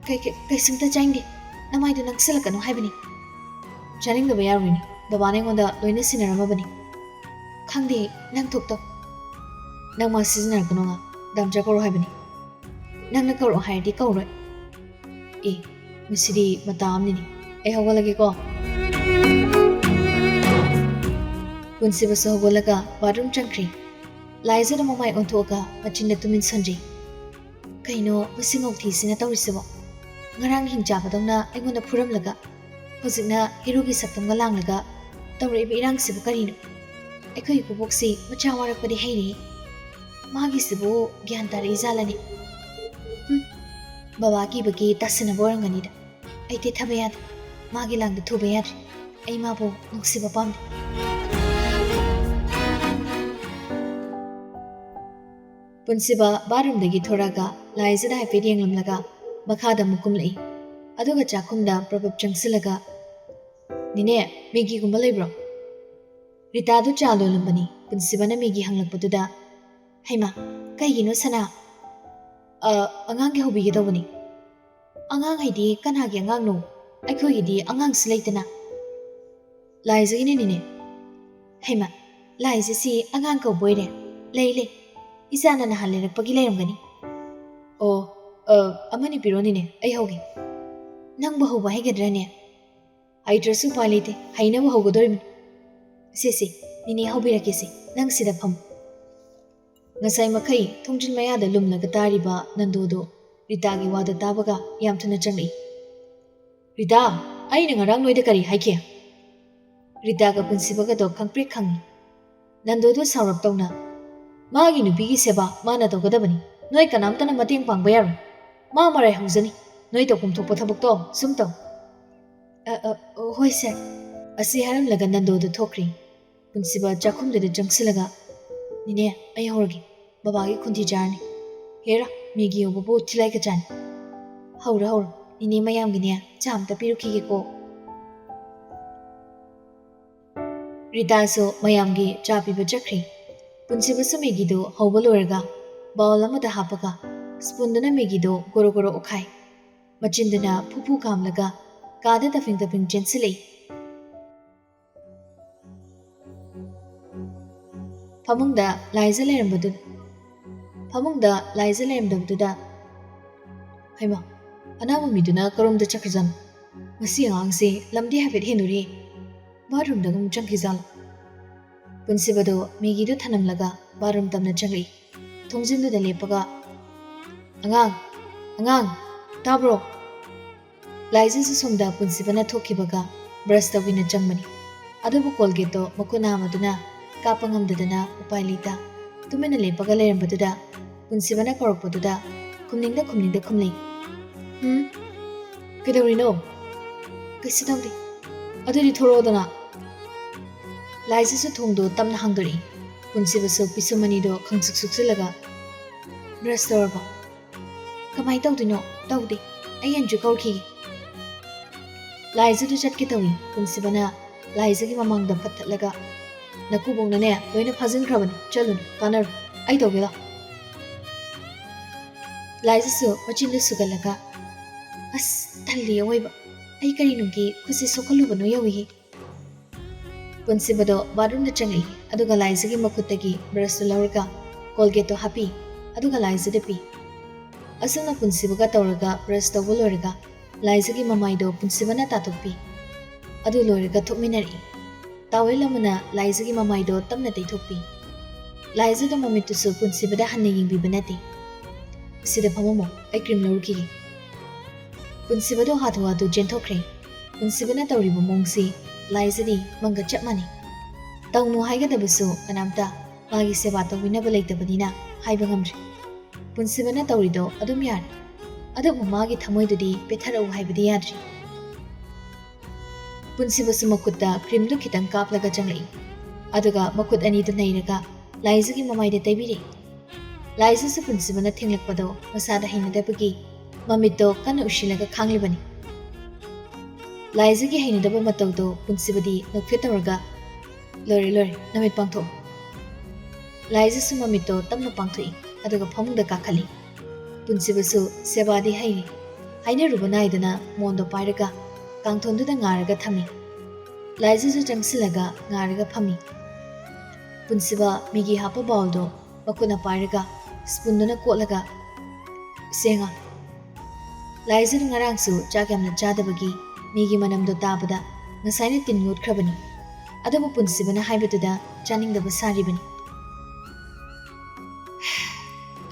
"ꯀꯩ-, ꯀꯩ-, ꯀꯩꯁꯨꯝꯇ ꯆꯥꯅꯤꯡꯗꯦ꯫ ꯅꯃꯥꯏꯗꯣ ꯅꯛꯁꯤꯜꯂꯛꯀꯅꯨ ꯍꯥꯏꯕꯅꯤ꯫" "ꯆꯥꯅꯤꯡꯗꯕ ꯌꯥꯔꯣꯏꯅꯦ꯫ ꯕꯕꯥꯅ ꯑꯩꯉꯣꯟꯗ ꯂꯣꯏꯅ ꯁꯤꯟꯅꯔꯝꯃꯕꯅꯤ꯫" "ꯈꯪꯗꯦ, ꯅꯪ ꯊꯣꯛꯇꯧ꯫" "ꯅꯪ ꯃꯥ ꯁꯤꯖꯤꯟꯅꯔꯛꯀꯅꯣ ꯑꯉꯥꯡ꯫ ꯗꯥꯝꯆꯥ ꯀꯧꯔꯣ ꯍꯥꯏꯕꯅꯤ꯫ ꯅꯪꯅ ꯀꯧꯔꯛꯑꯣ ꯍꯥꯏꯔꯗꯤ ꯀꯧꯔꯣꯏ꯫" "ꯑꯦ, ꯃꯁꯤꯗꯤ ꯃꯇꯥ ꯑꯃꯅꯤꯅꯦ꯫ ꯑꯩ ꯍꯧꯒꯠꯂꯒꯦꯀꯣ꯫" ꯄꯨꯟꯁꯤꯕꯁꯨ ꯍꯧꯒꯠꯂꯒ ꯕꯥꯠꯔꯨꯝ ꯆꯪꯈ꯭ꯔꯦ꯫ ꯂꯥꯏꯖꯗ ꯃꯃꯥꯏ ꯑꯣꯟꯊꯣꯛꯑꯒ ꯃꯆꯤꯟꯗ ꯇꯨꯃꯤꯟ ꯁꯣꯟꯖꯩ꯫ "ꯀꯩꯅꯣ ꯃꯁꯤ ꯉꯧꯊꯤꯁꯤꯅ ꯇꯧꯔꯤꯁꯤꯕꯣ? ꯉꯔꯥꯡ ꯍꯤꯡꯆꯥꯕꯗꯧꯅ ꯑꯩꯉꯣꯟꯗ ꯐꯨꯔꯝꯂꯒ ꯍꯧꯖꯤꯛꯅ ꯍꯦꯔꯣꯒꯤ ꯁꯛꯇꯝꯒ ꯂꯥꯡꯂꯒ ꯇꯧꯔꯛꯏꯕ ꯏꯔꯥꯡꯁꯤꯕꯨ ꯀꯔꯤꯅꯣ? ꯑꯩꯈꯣꯏ ꯏꯀꯨꯕꯣꯛꯁꯤ ꯃꯆꯥ ꯋꯥꯔꯛꯄꯗꯤ ꯍꯩꯔꯦ꯫ ꯃꯥꯒꯤꯁꯤꯕꯨ ꯒ꯭ꯌꯥꯟ ꯇꯥꯔꯛꯏ ꯖꯥꯠꯂꯅꯦ? ꯍꯨꯝ, ꯕꯕꯥ ꯀꯤꯕꯒꯤ ꯇꯥꯁꯤꯟꯅꯕ ꯑꯣꯏꯔꯝꯒꯅꯤꯗ꯫ ꯑꯩ ꯇꯦꯊꯕ ꯌꯥꯗꯦ꯫ ꯃꯥꯒꯤ ꯂꯥꯡꯗ ꯊꯨꯕ ꯌꯥꯗ꯭ꯔꯦ꯫ ꯑꯩ ꯃꯥꯕꯨ ꯅꯨꯡꯁꯤꯕ ꯄꯥꯝꯗꯦ"꯫ ꯄꯨꯟꯁꯤꯕ ꯕꯥꯠꯔꯨꯝꯗꯒꯤ ꯊꯣꯔꯛꯑꯒ ꯂꯥꯏꯖꯗ ꯍꯥꯏꯐꯦꯠ ꯌꯦꯡꯂꯝꯂꯒ ꯃꯈꯥꯗ ꯑꯃꯨꯛ ꯀꯨꯝꯂꯛꯏ꯫ ꯑꯗꯨꯒ ꯆꯥꯛꯈꯨꯝꯗ ꯄ꯭ꯔꯞ ꯄ꯭ꯔꯞ ꯆꯪꯁꯤꯜꯂꯒ, "ꯅꯦꯅꯦ, ꯃꯦꯒꯤꯒꯨꯝꯕ ꯂꯩꯕ꯭ꯔꯣ?" ꯔꯤꯇꯥꯗꯨ ꯆꯥ ꯂꯣꯜꯂꯝꯕꯅꯤ꯫ ꯄꯨꯟꯁꯤꯕꯅ ꯃꯦꯒꯤ ꯍꯪꯂꯛꯄꯗꯨꯗ, "ꯍꯩꯃꯥ, ꯀꯩꯒꯤꯅꯣ ꯁꯅꯥ?" "ꯑ, ꯑꯉꯥꯡꯒꯤ ꯍꯧꯕꯤꯒꯦ ꯇꯧꯕꯅꯤ"꯫ "ꯑꯉꯥꯡ ꯍꯥꯏꯗꯤ ꯀꯅꯥꯒꯤ ꯑꯉꯥꯡꯅꯣ? ꯑꯩꯈꯣꯏꯒꯤꯗꯤ ꯑꯉꯥꯡꯁꯨ ꯂꯩꯇꯅ"꯫ "ꯂꯥꯏꯖꯒꯤꯅꯤꯅꯦ ꯅꯦꯅꯦ"꯫ "ꯍꯩꯃꯥ, ꯂꯥꯏꯖꯁꯤ ꯑꯉꯥꯡ ꯀꯧꯕ ꯑꯣꯏꯔꯦ"꯫ "ꯂꯩ, ꯂꯩ꯫ ꯏꯆꯥꯅ ꯅꯍꯥꯟ ꯂꯩꯔꯛꯄꯒꯤ ꯂꯩꯔꯝꯒꯅꯤ"꯫ "ꯑꯣ, ꯑ, ꯑꯃꯅꯤ ꯄꯤꯔꯣꯅꯤꯅꯦ, ꯑꯩ ꯍꯧꯒꯦ"꯫ "ꯅꯪꯕꯨ ꯍꯧꯕ ꯍꯩꯒꯗ꯭ꯔꯅꯦ?" "ꯍꯩꯇ꯭ꯔꯁꯨ ꯎꯄꯥꯏ ꯂꯩꯇꯦ, ꯍꯩꯅꯕ ꯍꯧꯒꯗꯧꯔꯤꯕꯅꯤ"꯫ "ꯁꯦ, ꯁꯦ, ꯅꯦꯅꯦ ꯍꯧꯕꯤꯔꯛꯀꯦꯁꯦ, ꯅꯪ ꯁꯤꯗ ꯐꯝꯃꯨ"꯫ ꯉꯁꯥꯏ ꯃꯈꯩ ꯊꯣꯡꯖꯤꯟ ꯃꯌꯥꯗ ꯂꯨꯝꯂꯒ ꯇꯥꯔꯤꯕ ꯅꯟꯗꯣꯗꯨ ꯔꯤꯇꯥꯒꯤ ꯋꯥꯗꯨ ꯇꯥꯕꯒ ꯌꯥꯝ ꯊꯨꯅ ꯆꯪꯂꯛꯏ꯫ "ꯔꯤꯇꯥ, ꯑꯩꯅ ꯉꯔꯥꯡ ꯅꯣꯏꯗ ꯀꯔꯤ ꯍꯥꯏꯈꯤ?" ꯔꯤꯇꯥꯒ ꯄꯨꯟꯁꯤꯕꯒꯗꯣ ꯈꯪꯄ꯭ꯔꯦꯛ ꯈꯪꯏ꯫ ꯅꯟꯗꯣꯗꯨ ꯁꯥꯎꯔꯞ ꯇꯧꯅ, "ꯃꯥꯒꯤ ꯅꯨꯄꯤꯒꯤ ꯁꯦꯕꯥ ꯃꯥꯅ ꯇꯧꯒꯗꯕꯅꯤ꯫ ꯅꯣꯏ ꯀꯅꯥꯝꯇꯅ ꯃꯇꯦꯡ ꯄꯥꯡꯕ ꯌꯥꯔꯣꯏ꯫ ꯃꯥ ꯃꯔꯥꯏ ꯍꯧꯖꯅꯤ꯫ ꯅꯣꯏ ꯇꯧꯐꯝ ꯊꯣꯛꯄ ꯊꯕꯛꯇꯣ ꯁꯨꯝ ꯇꯧ"꯫ "ꯑ, ꯑ, ꯍꯣꯏ ꯁꯥꯔ"꯫ ꯑꯁꯤ ꯍꯥꯏꯔꯝꯂꯒ ꯅꯟꯗꯣꯗꯨ ꯊꯣꯛꯈ꯭ꯔꯦ꯫ ꯄꯨꯟꯁꯤꯕ ꯆꯥꯛꯈꯨꯝꯗꯨꯗ ꯆꯪꯁꯤꯜꯂꯒ, "ꯅꯦꯅꯦ, ꯑꯩ ꯍꯧꯔꯒꯦ꯫ ꯕꯕꯥꯒꯤ ꯈꯣꯟꯊꯤ ꯆꯥꯔꯅꯤ꯫ ꯍꯦꯔꯥ, ꯃꯦꯒꯤ ꯍꯧꯕꯕꯨ ꯊꯤꯂꯥꯏ ꯀꯆꯥꯅꯤ꯫ ꯍꯧꯔꯣ, ꯍꯧꯔꯣ꯫ ꯅꯦꯅꯦ ꯃꯌꯥꯝꯒꯤꯅꯦ, ꯆꯥ ꯑꯝꯇ ꯄꯤꯔꯨꯈꯤꯒꯦꯀꯣ"꯫ ꯔꯤꯇꯥꯁꯨ ꯃꯌꯥꯝꯒꯤ ꯆꯥ ꯄꯤꯕ ꯆꯠꯈ꯭ꯔꯦ꯫ ꯄꯨꯟꯁꯤꯕꯁꯨ ꯃꯦꯒꯤꯗꯨ ꯍꯧꯕ ꯂꯣꯏꯔꯒ ꯕꯥꯎꯜ ꯑꯃꯗ ꯍꯥꯞꯄꯒ ꯁ꯭ꯄꯨꯟꯗꯨꯅ ꯃꯦꯒꯤꯗꯨ ꯒꯣꯔꯣ ꯒꯣꯔꯣ ꯑꯣꯠꯈꯥꯏ꯫ ꯃꯆꯤꯟꯗꯨꯅ ꯐꯨ ꯐꯨ ꯀꯥꯝꯂꯒ ꯀꯥꯗ ꯇꯐꯤꯡ ꯇꯐꯤꯡ ꯆꯦꯟꯁꯤꯜꯂꯛꯏ꯫ ꯐꯃꯨꯡꯗ ꯂꯥꯏꯖ ꯂꯩꯔꯝꯕꯗꯨ-, ꯐꯃꯨꯡꯗ ꯂꯥꯏꯖ ꯂꯩꯔꯝꯗꯕꯗꯨꯗ, "ꯍꯩꯃꯥ, ꯑꯅꯥꯕ ꯃꯤꯗꯨꯅ ꯀꯔꯣꯝꯗ ꯆꯠꯈ꯭ꯔꯖꯥꯠꯅꯣ? ꯉꯁꯤ ꯑꯉꯥꯡꯁꯦ ꯂꯝꯗꯤ ꯍꯥꯏꯐꯦꯠ ꯍꯦꯟꯗꯣꯔꯤꯌꯦ꯫ ꯕꯥꯠꯔꯨꯝꯗꯒ ꯑꯃꯨꯛ ꯆꯪꯈꯤꯖꯥꯠꯂꯣ?" ꯄꯨꯟꯁꯤꯕꯗꯣ ꯃꯦꯒꯤꯗꯨ ꯊꯅꯝꯂꯒ ꯕꯥꯠꯔꯨꯝ ꯇꯝꯅ ꯆꯪꯂꯛꯏ꯫ ꯊꯣꯡꯖꯤꯟꯗꯨꯗ ꯂꯦꯞꯄꯒ, "ꯑꯉꯥꯡ, ꯑꯉꯥꯡ, ꯇꯥꯕ꯭ꯔꯣ?" ꯂꯥꯏꯖꯁꯨ ꯁꯣꯝꯗ ꯄꯨꯟꯁꯤꯕꯅ ꯊꯣꯛꯈꯤꯕꯒ ꯕ꯭ꯔꯁ ꯇꯧꯒꯦꯅ ꯆꯪꯕꯅꯤ꯫ ꯑꯗꯨꯕꯨ ꯀꯣꯜꯒꯦꯠꯇꯣ ꯃꯈꯨꯠ ꯅꯥꯝꯃꯗꯨꯅ ꯀꯥꯞꯄ ꯉꯝꯗꯗꯅ ꯎꯄꯥꯏ ꯂꯩꯇ ꯇꯨꯃꯤꯟꯅ ꯂꯦꯞꯄꯒ ꯂꯩꯔꯝꯕꯗꯨꯗ ꯄꯨꯟꯁꯤꯕꯅ ꯀꯧꯔꯛꯄꯗꯨꯗ ꯈꯨꯝꯅꯤꯡꯗ ꯈꯨꯝꯅꯤꯡꯗ ꯈꯨꯝꯂꯛꯏ꯫ "ꯎꯝ? ꯀꯩꯗꯧꯔꯤꯅꯣ?" "ꯀꯩꯁꯨ ꯇꯧꯗꯦ꯫" "ꯑꯗꯨꯗꯤ ꯊꯣꯔꯛꯑꯣꯗꯅ꯫" ꯂꯥꯏꯖꯁꯨ ꯊꯣꯡꯗꯣ ꯇꯞꯅ ꯍꯥꯡꯗꯣꯔꯛꯏ꯫ ꯄꯨꯟꯁꯤꯕꯁꯨ ꯄꯤꯁꯨꯝ ꯑꯅꯤꯗꯣ ꯈꯪꯁꯨꯛ ꯁꯨꯛꯆꯤꯜꯂꯒ, "ꯕ꯭ꯔꯁ ꯇꯧꯔꯕꯣ?" "ꯀꯃꯥꯏ ꯇꯧꯗꯣꯏꯅꯣ? ꯇꯧꯗꯦ꯫ ꯑꯩ ꯑꯟꯖꯨ ꯀꯧꯔꯛꯈꯤꯒꯦ꯫" ꯂꯥꯏꯖꯗꯨ ꯆꯠꯀꯦ ꯇꯧꯏ꯫ ꯄꯨꯟꯁꯤꯕꯅ ꯂꯥꯏꯖꯒꯤ ꯃꯃꯥꯡꯗ ꯐꯠ ꯊꯠꯂꯒ, "ꯅꯀꯨꯕꯣꯛꯅꯅꯦ ꯂꯣꯏꯅ ꯐꯥꯖꯤꯟꯈ꯭ꯔꯕꯅꯤ꯫ ꯆꯠꯂꯨꯅꯨ, ꯀꯥꯟꯅꯔꯣꯏ꯫ ꯑꯩ ꯇꯧꯒꯦ ꯂꯥꯎ꯫" ꯂꯥꯏꯖꯁꯨ ꯃꯆꯤꯟꯗꯨ ꯁꯨꯒꯠꯂꯒ, "ꯑꯁ, ꯇꯜꯂꯤ ꯑꯑꯣꯏꯕ꯫ ꯑꯩ ꯀꯔꯤꯅꯨꯡꯒꯤ ꯈꯨꯠꯁꯤ ꯁꯣꯛꯍꯜꯂꯨꯕꯅꯣ ꯌꯧꯏꯍꯦ꯫" ꯄꯨꯟꯁꯤꯕꯗꯣ ꯕꯥꯠꯔꯨꯝꯗ ꯆꯪꯉꯛꯏ, ꯑꯗꯨꯒ ꯂꯥꯏꯖꯒꯤ ꯃꯈꯨꯠꯇꯒꯤ ꯕ꯭ꯔꯁꯇꯨ ꯂꯧꯔꯒ ꯀꯣꯜꯒꯦꯠꯇꯣ ꯍꯥꯞꯄꯤ, ꯑꯗꯨꯒ ꯂꯥꯏꯖꯗ ꯄꯤ꯫ ꯑꯁꯨꯝꯅ ꯄꯨꯟꯁꯤꯕꯒ ꯇꯧꯔꯒ ꯕ꯭ꯔꯁ ꯇꯧꯕ ꯂꯣꯏꯔꯒ ꯂꯥꯏꯖꯒꯤ ꯃꯃꯥꯏꯗꯣ ꯄꯨꯟꯁꯤꯕꯅ ꯇꯥꯊꯣꯛꯄꯤ꯫ ꯑꯗꯨ ꯂꯣꯏꯔꯒ ꯊꯣꯛꯃꯤꯟꯅꯔꯛꯏ꯫ ꯇꯥꯋꯦꯜ ꯑꯃꯅ ꯂꯥꯏꯖꯒꯤ ꯃꯃꯥꯏꯗꯣ ꯇꯞꯅ ꯇꯩꯊꯣꯛꯄꯤ꯫ ꯂꯥꯏꯖꯗꯣ ꯃꯃꯤꯠꯇꯨꯁꯨ ꯄꯨꯟꯁꯤꯕꯗ ꯍꯟꯅ ꯌꯦꯡꯕꯤꯕ ꯅꯠꯇꯦ꯫ "ꯁꯤꯗ ꯐꯝꯃꯝꯃꯣ, ꯑꯩ ꯀ꯭ꯔꯤꯝ ꯂꯧꯔꯨꯈꯤꯒꯦ꯫" ꯄꯨꯟꯁꯤꯕꯗꯣ ꯍꯥꯊꯨ ꯍꯥꯊꯨ ꯆꯦꯟꯊꯣꯛꯈ꯭ꯔꯦ꯫ ꯄꯨꯟꯁꯤꯕꯅ ꯇꯧꯔꯤꯕ ꯃꯑꯣꯡꯁꯤ ꯂꯥꯏꯖꯗꯤ ꯃꯪꯒ ꯆꯞ ꯃꯥꯟꯅꯩ꯫ ꯇꯧꯅꯨ ꯍꯥꯏꯒꯗꯕꯁꯨ ꯀꯅꯥꯝꯇ ꯃꯥꯒꯤ ꯁꯦꯕꯥ ꯇꯧꯕꯤꯅꯕ ꯂꯩꯇꯕꯅꯤꯅ ꯍꯥꯏꯕ ꯉꯝꯗ꯭ꯔꯦ꯫ ꯄꯨꯟꯁꯤꯕꯅ ꯇꯧꯔꯤꯗꯣ ꯑꯗꯨꯝ ꯌꯥꯔꯦ, ꯑꯗꯨꯕꯨ ꯃꯥꯒꯤ ꯊꯃꯣꯏꯗꯨꯗꯤ ꯄꯦꯠꯊꯔꯛꯎ ꯍꯥꯏꯕꯗꯤ ꯌꯥꯗ꯭ꯔꯤ꯫ ꯄꯨꯟꯁꯤꯕꯁꯨ ꯃꯈꯨꯠꯇ ꯀ꯭ꯔꯤꯝꯗꯨ ꯈꯤꯇꯪ ꯀꯥꯞꯂꯒ ꯆꯪꯂꯛꯏ, ꯑꯗꯨꯒ ꯃꯈꯨꯠ ꯑꯅꯤꯗꯨ ꯅꯩꯔꯒ ꯂꯥꯏꯖꯒꯤ ꯃꯃꯥꯏꯗ ꯇꯩꯕꯤꯔꯛꯏ꯫ ꯂꯥꯏꯖꯁꯨ ꯄꯨꯟꯁꯤꯕꯅ ꯊꯦꯡꯂꯛꯄꯗꯣ ꯃꯁꯥꯗ ꯍꯩꯅꯗꯕꯒꯤ ꯃꯃꯤꯠꯇꯣ ꯀꯟꯅ ꯎꯏꯁꯤꯜꯂꯒ ꯈꯥꯡꯂꯤꯕꯅꯤ꯫ ꯂꯥꯏꯖꯒꯤ ꯍꯩꯅꯗꯕ ꯃꯇꯧꯗꯣ ꯄꯨꯟꯁꯤꯕꯗꯤ ꯅꯣꯛꯐꯦꯠ ꯇꯧꯔꯒ, "ꯂꯣꯏꯔꯦ, ꯂꯣꯏꯔꯦ, ꯅꯃꯤꯠ ꯄꯥꯡꯊꯣꯛꯑꯣ꯫" ꯂꯥꯏꯖꯁꯨ ꯃꯃꯤꯠꯇꯣ ꯇꯞꯅ ꯄꯥꯡꯊꯣꯛꯏ, ꯑꯗꯨꯒ ꯐꯃꯨꯡꯗ ꯀꯥꯈꯠꯂꯤ꯫ ꯄꯨꯟꯁꯤꯕꯁꯨ ꯁꯦꯕꯥꯗꯤ ꯍꯩꯔꯤ꯫ ꯍꯥꯏꯅꯔꯨꯕ ꯅꯥꯏꯗꯅ ꯃꯣꯟꯗꯣ ꯄꯥꯏꯔꯒ ꯀꯥꯡꯊꯣꯟꯗꯨꯗ ꯉꯥꯔꯒ ꯊꯝꯃꯤ꯫ ꯂꯥꯏꯖꯁꯨ ꯆꯪꯁꯤꯜꯂꯒ ꯉꯥꯔꯒ ꯐꯝꯃꯤ꯫ ꯄꯨꯟꯁꯤꯕ ꯃꯦꯒꯤ ꯍꯥꯞꯄ ꯕꯥꯎꯜꯗꯣ ꯃꯈꯨꯠꯅ ꯄꯥꯏꯔꯒ ꯁ꯭ꯄꯨꯟꯗꯨꯅ ꯀꯣꯠꯂꯒ, "ꯁꯦꯡꯉ, ꯂꯥꯏꯖꯗꯨ ꯉꯔꯥꯡꯁꯨ ꯆꯥꯛ ꯌꯥꯝꯅ ꯆꯥꯗꯕꯒꯤ ꯃꯦꯒꯤ ꯃꯅꯝꯗꯣ ꯇꯥꯕꯗ ꯉꯁꯥꯏꯅ ꯇꯤꯟ ꯌꯣꯠꯈ꯭ꯔꯕꯅꯤ, ꯑꯗꯨꯕꯨ ꯄꯨꯟꯁꯤꯕꯅ ꯍꯥꯏꯕꯗꯨꯗ ꯆꯥꯅꯤꯡꯗꯕ ꯁꯥꯔꯤꯕꯅꯤ꯫"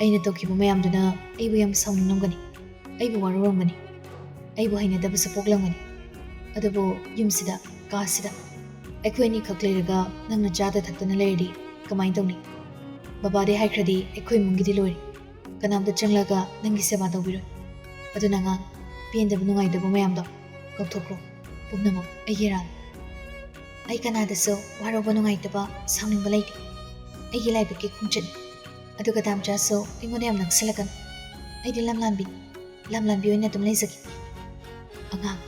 ꯑꯩꯅ ꯇꯧꯈꯤꯕ ꯃꯌꯥꯝꯗꯨꯅ ꯑꯩꯕꯨ ꯌꯥꯝ ꯁꯥꯎꯅꯤꯡꯂꯝꯒꯅꯤ, ꯑꯩꯕꯨ ꯋꯥꯔꯧꯔꯝꯒꯅꯤ, ꯑꯩꯕꯨ ꯍꯩꯅꯗꯕꯁꯨ ꯄꯣꯛꯂꯝꯒꯅꯤ꯫ ꯑꯗꯨꯕꯨ ꯌꯨꯝꯁꯤꯗ, ꯀꯥꯁꯤꯗ ꯑꯩꯈꯣꯏ ꯑꯅꯤꯈꯛ ꯂꯩꯔꯒ ꯅꯪꯅ ꯆꯥꯗ ꯊꯛꯇꯅ ꯂꯩꯔꯗꯤ ꯀꯃꯥꯏꯅ ꯇꯧꯅꯤ? ꯕꯕꯥꯗꯤ ꯍꯥꯏꯈ꯭ꯔꯗꯤ ꯑꯩꯈꯣꯏ ꯏꯃꯨꯡꯒꯤꯗꯤ ꯂꯣꯏꯔꯦ꯫ ꯀꯅꯥꯝꯇ ꯆꯪꯂꯒ ꯅꯪꯒꯤ ꯁꯦꯕꯥ ꯇꯧꯕꯤꯔꯣꯏ꯫ ꯑꯗꯨꯅ ꯑꯉꯥꯡ, ꯄꯦꯟꯗꯕ ꯅꯨꯡꯉꯥꯏꯇꯕ ꯃꯌꯥꯝꯗꯣ ꯀꯥꯎꯊꯣꯛꯈ꯭ꯔꯣ꯫ ꯄꯨꯝꯅꯃꯛ ꯑꯩꯒꯤ ꯏꯔꯥꯟ꯫ ꯑꯩ ꯀꯅꯥꯗꯁꯨ ꯋꯥꯔꯧꯕ ꯅꯨꯡꯉꯥꯏꯇꯕ ꯁꯥꯎꯅꯤꯡꯕ ꯂꯩꯇꯦ꯫ ꯑꯩꯒꯤ ꯂꯥꯏꯕꯛꯀꯤ ꯈꯣꯡꯆꯠꯅꯤ꯫ ꯑꯗꯨꯒ ꯗꯥꯝꯆꯥꯁꯨ ꯑꯩꯉꯣꯟꯗ ꯌꯥꯝ ꯅꯛꯁꯤꯜꯂꯛꯀꯅꯨ꯫ ꯑꯩꯗꯤ ꯂꯝꯂꯥꯟꯕꯤꯅꯤ꯫ ꯂꯝꯂꯥꯟꯕꯤ ꯑꯣꯏꯅ ꯑꯗꯨꯝ ꯂꯩꯖꯒꯦ꯫ ꯑꯉꯥꯡ,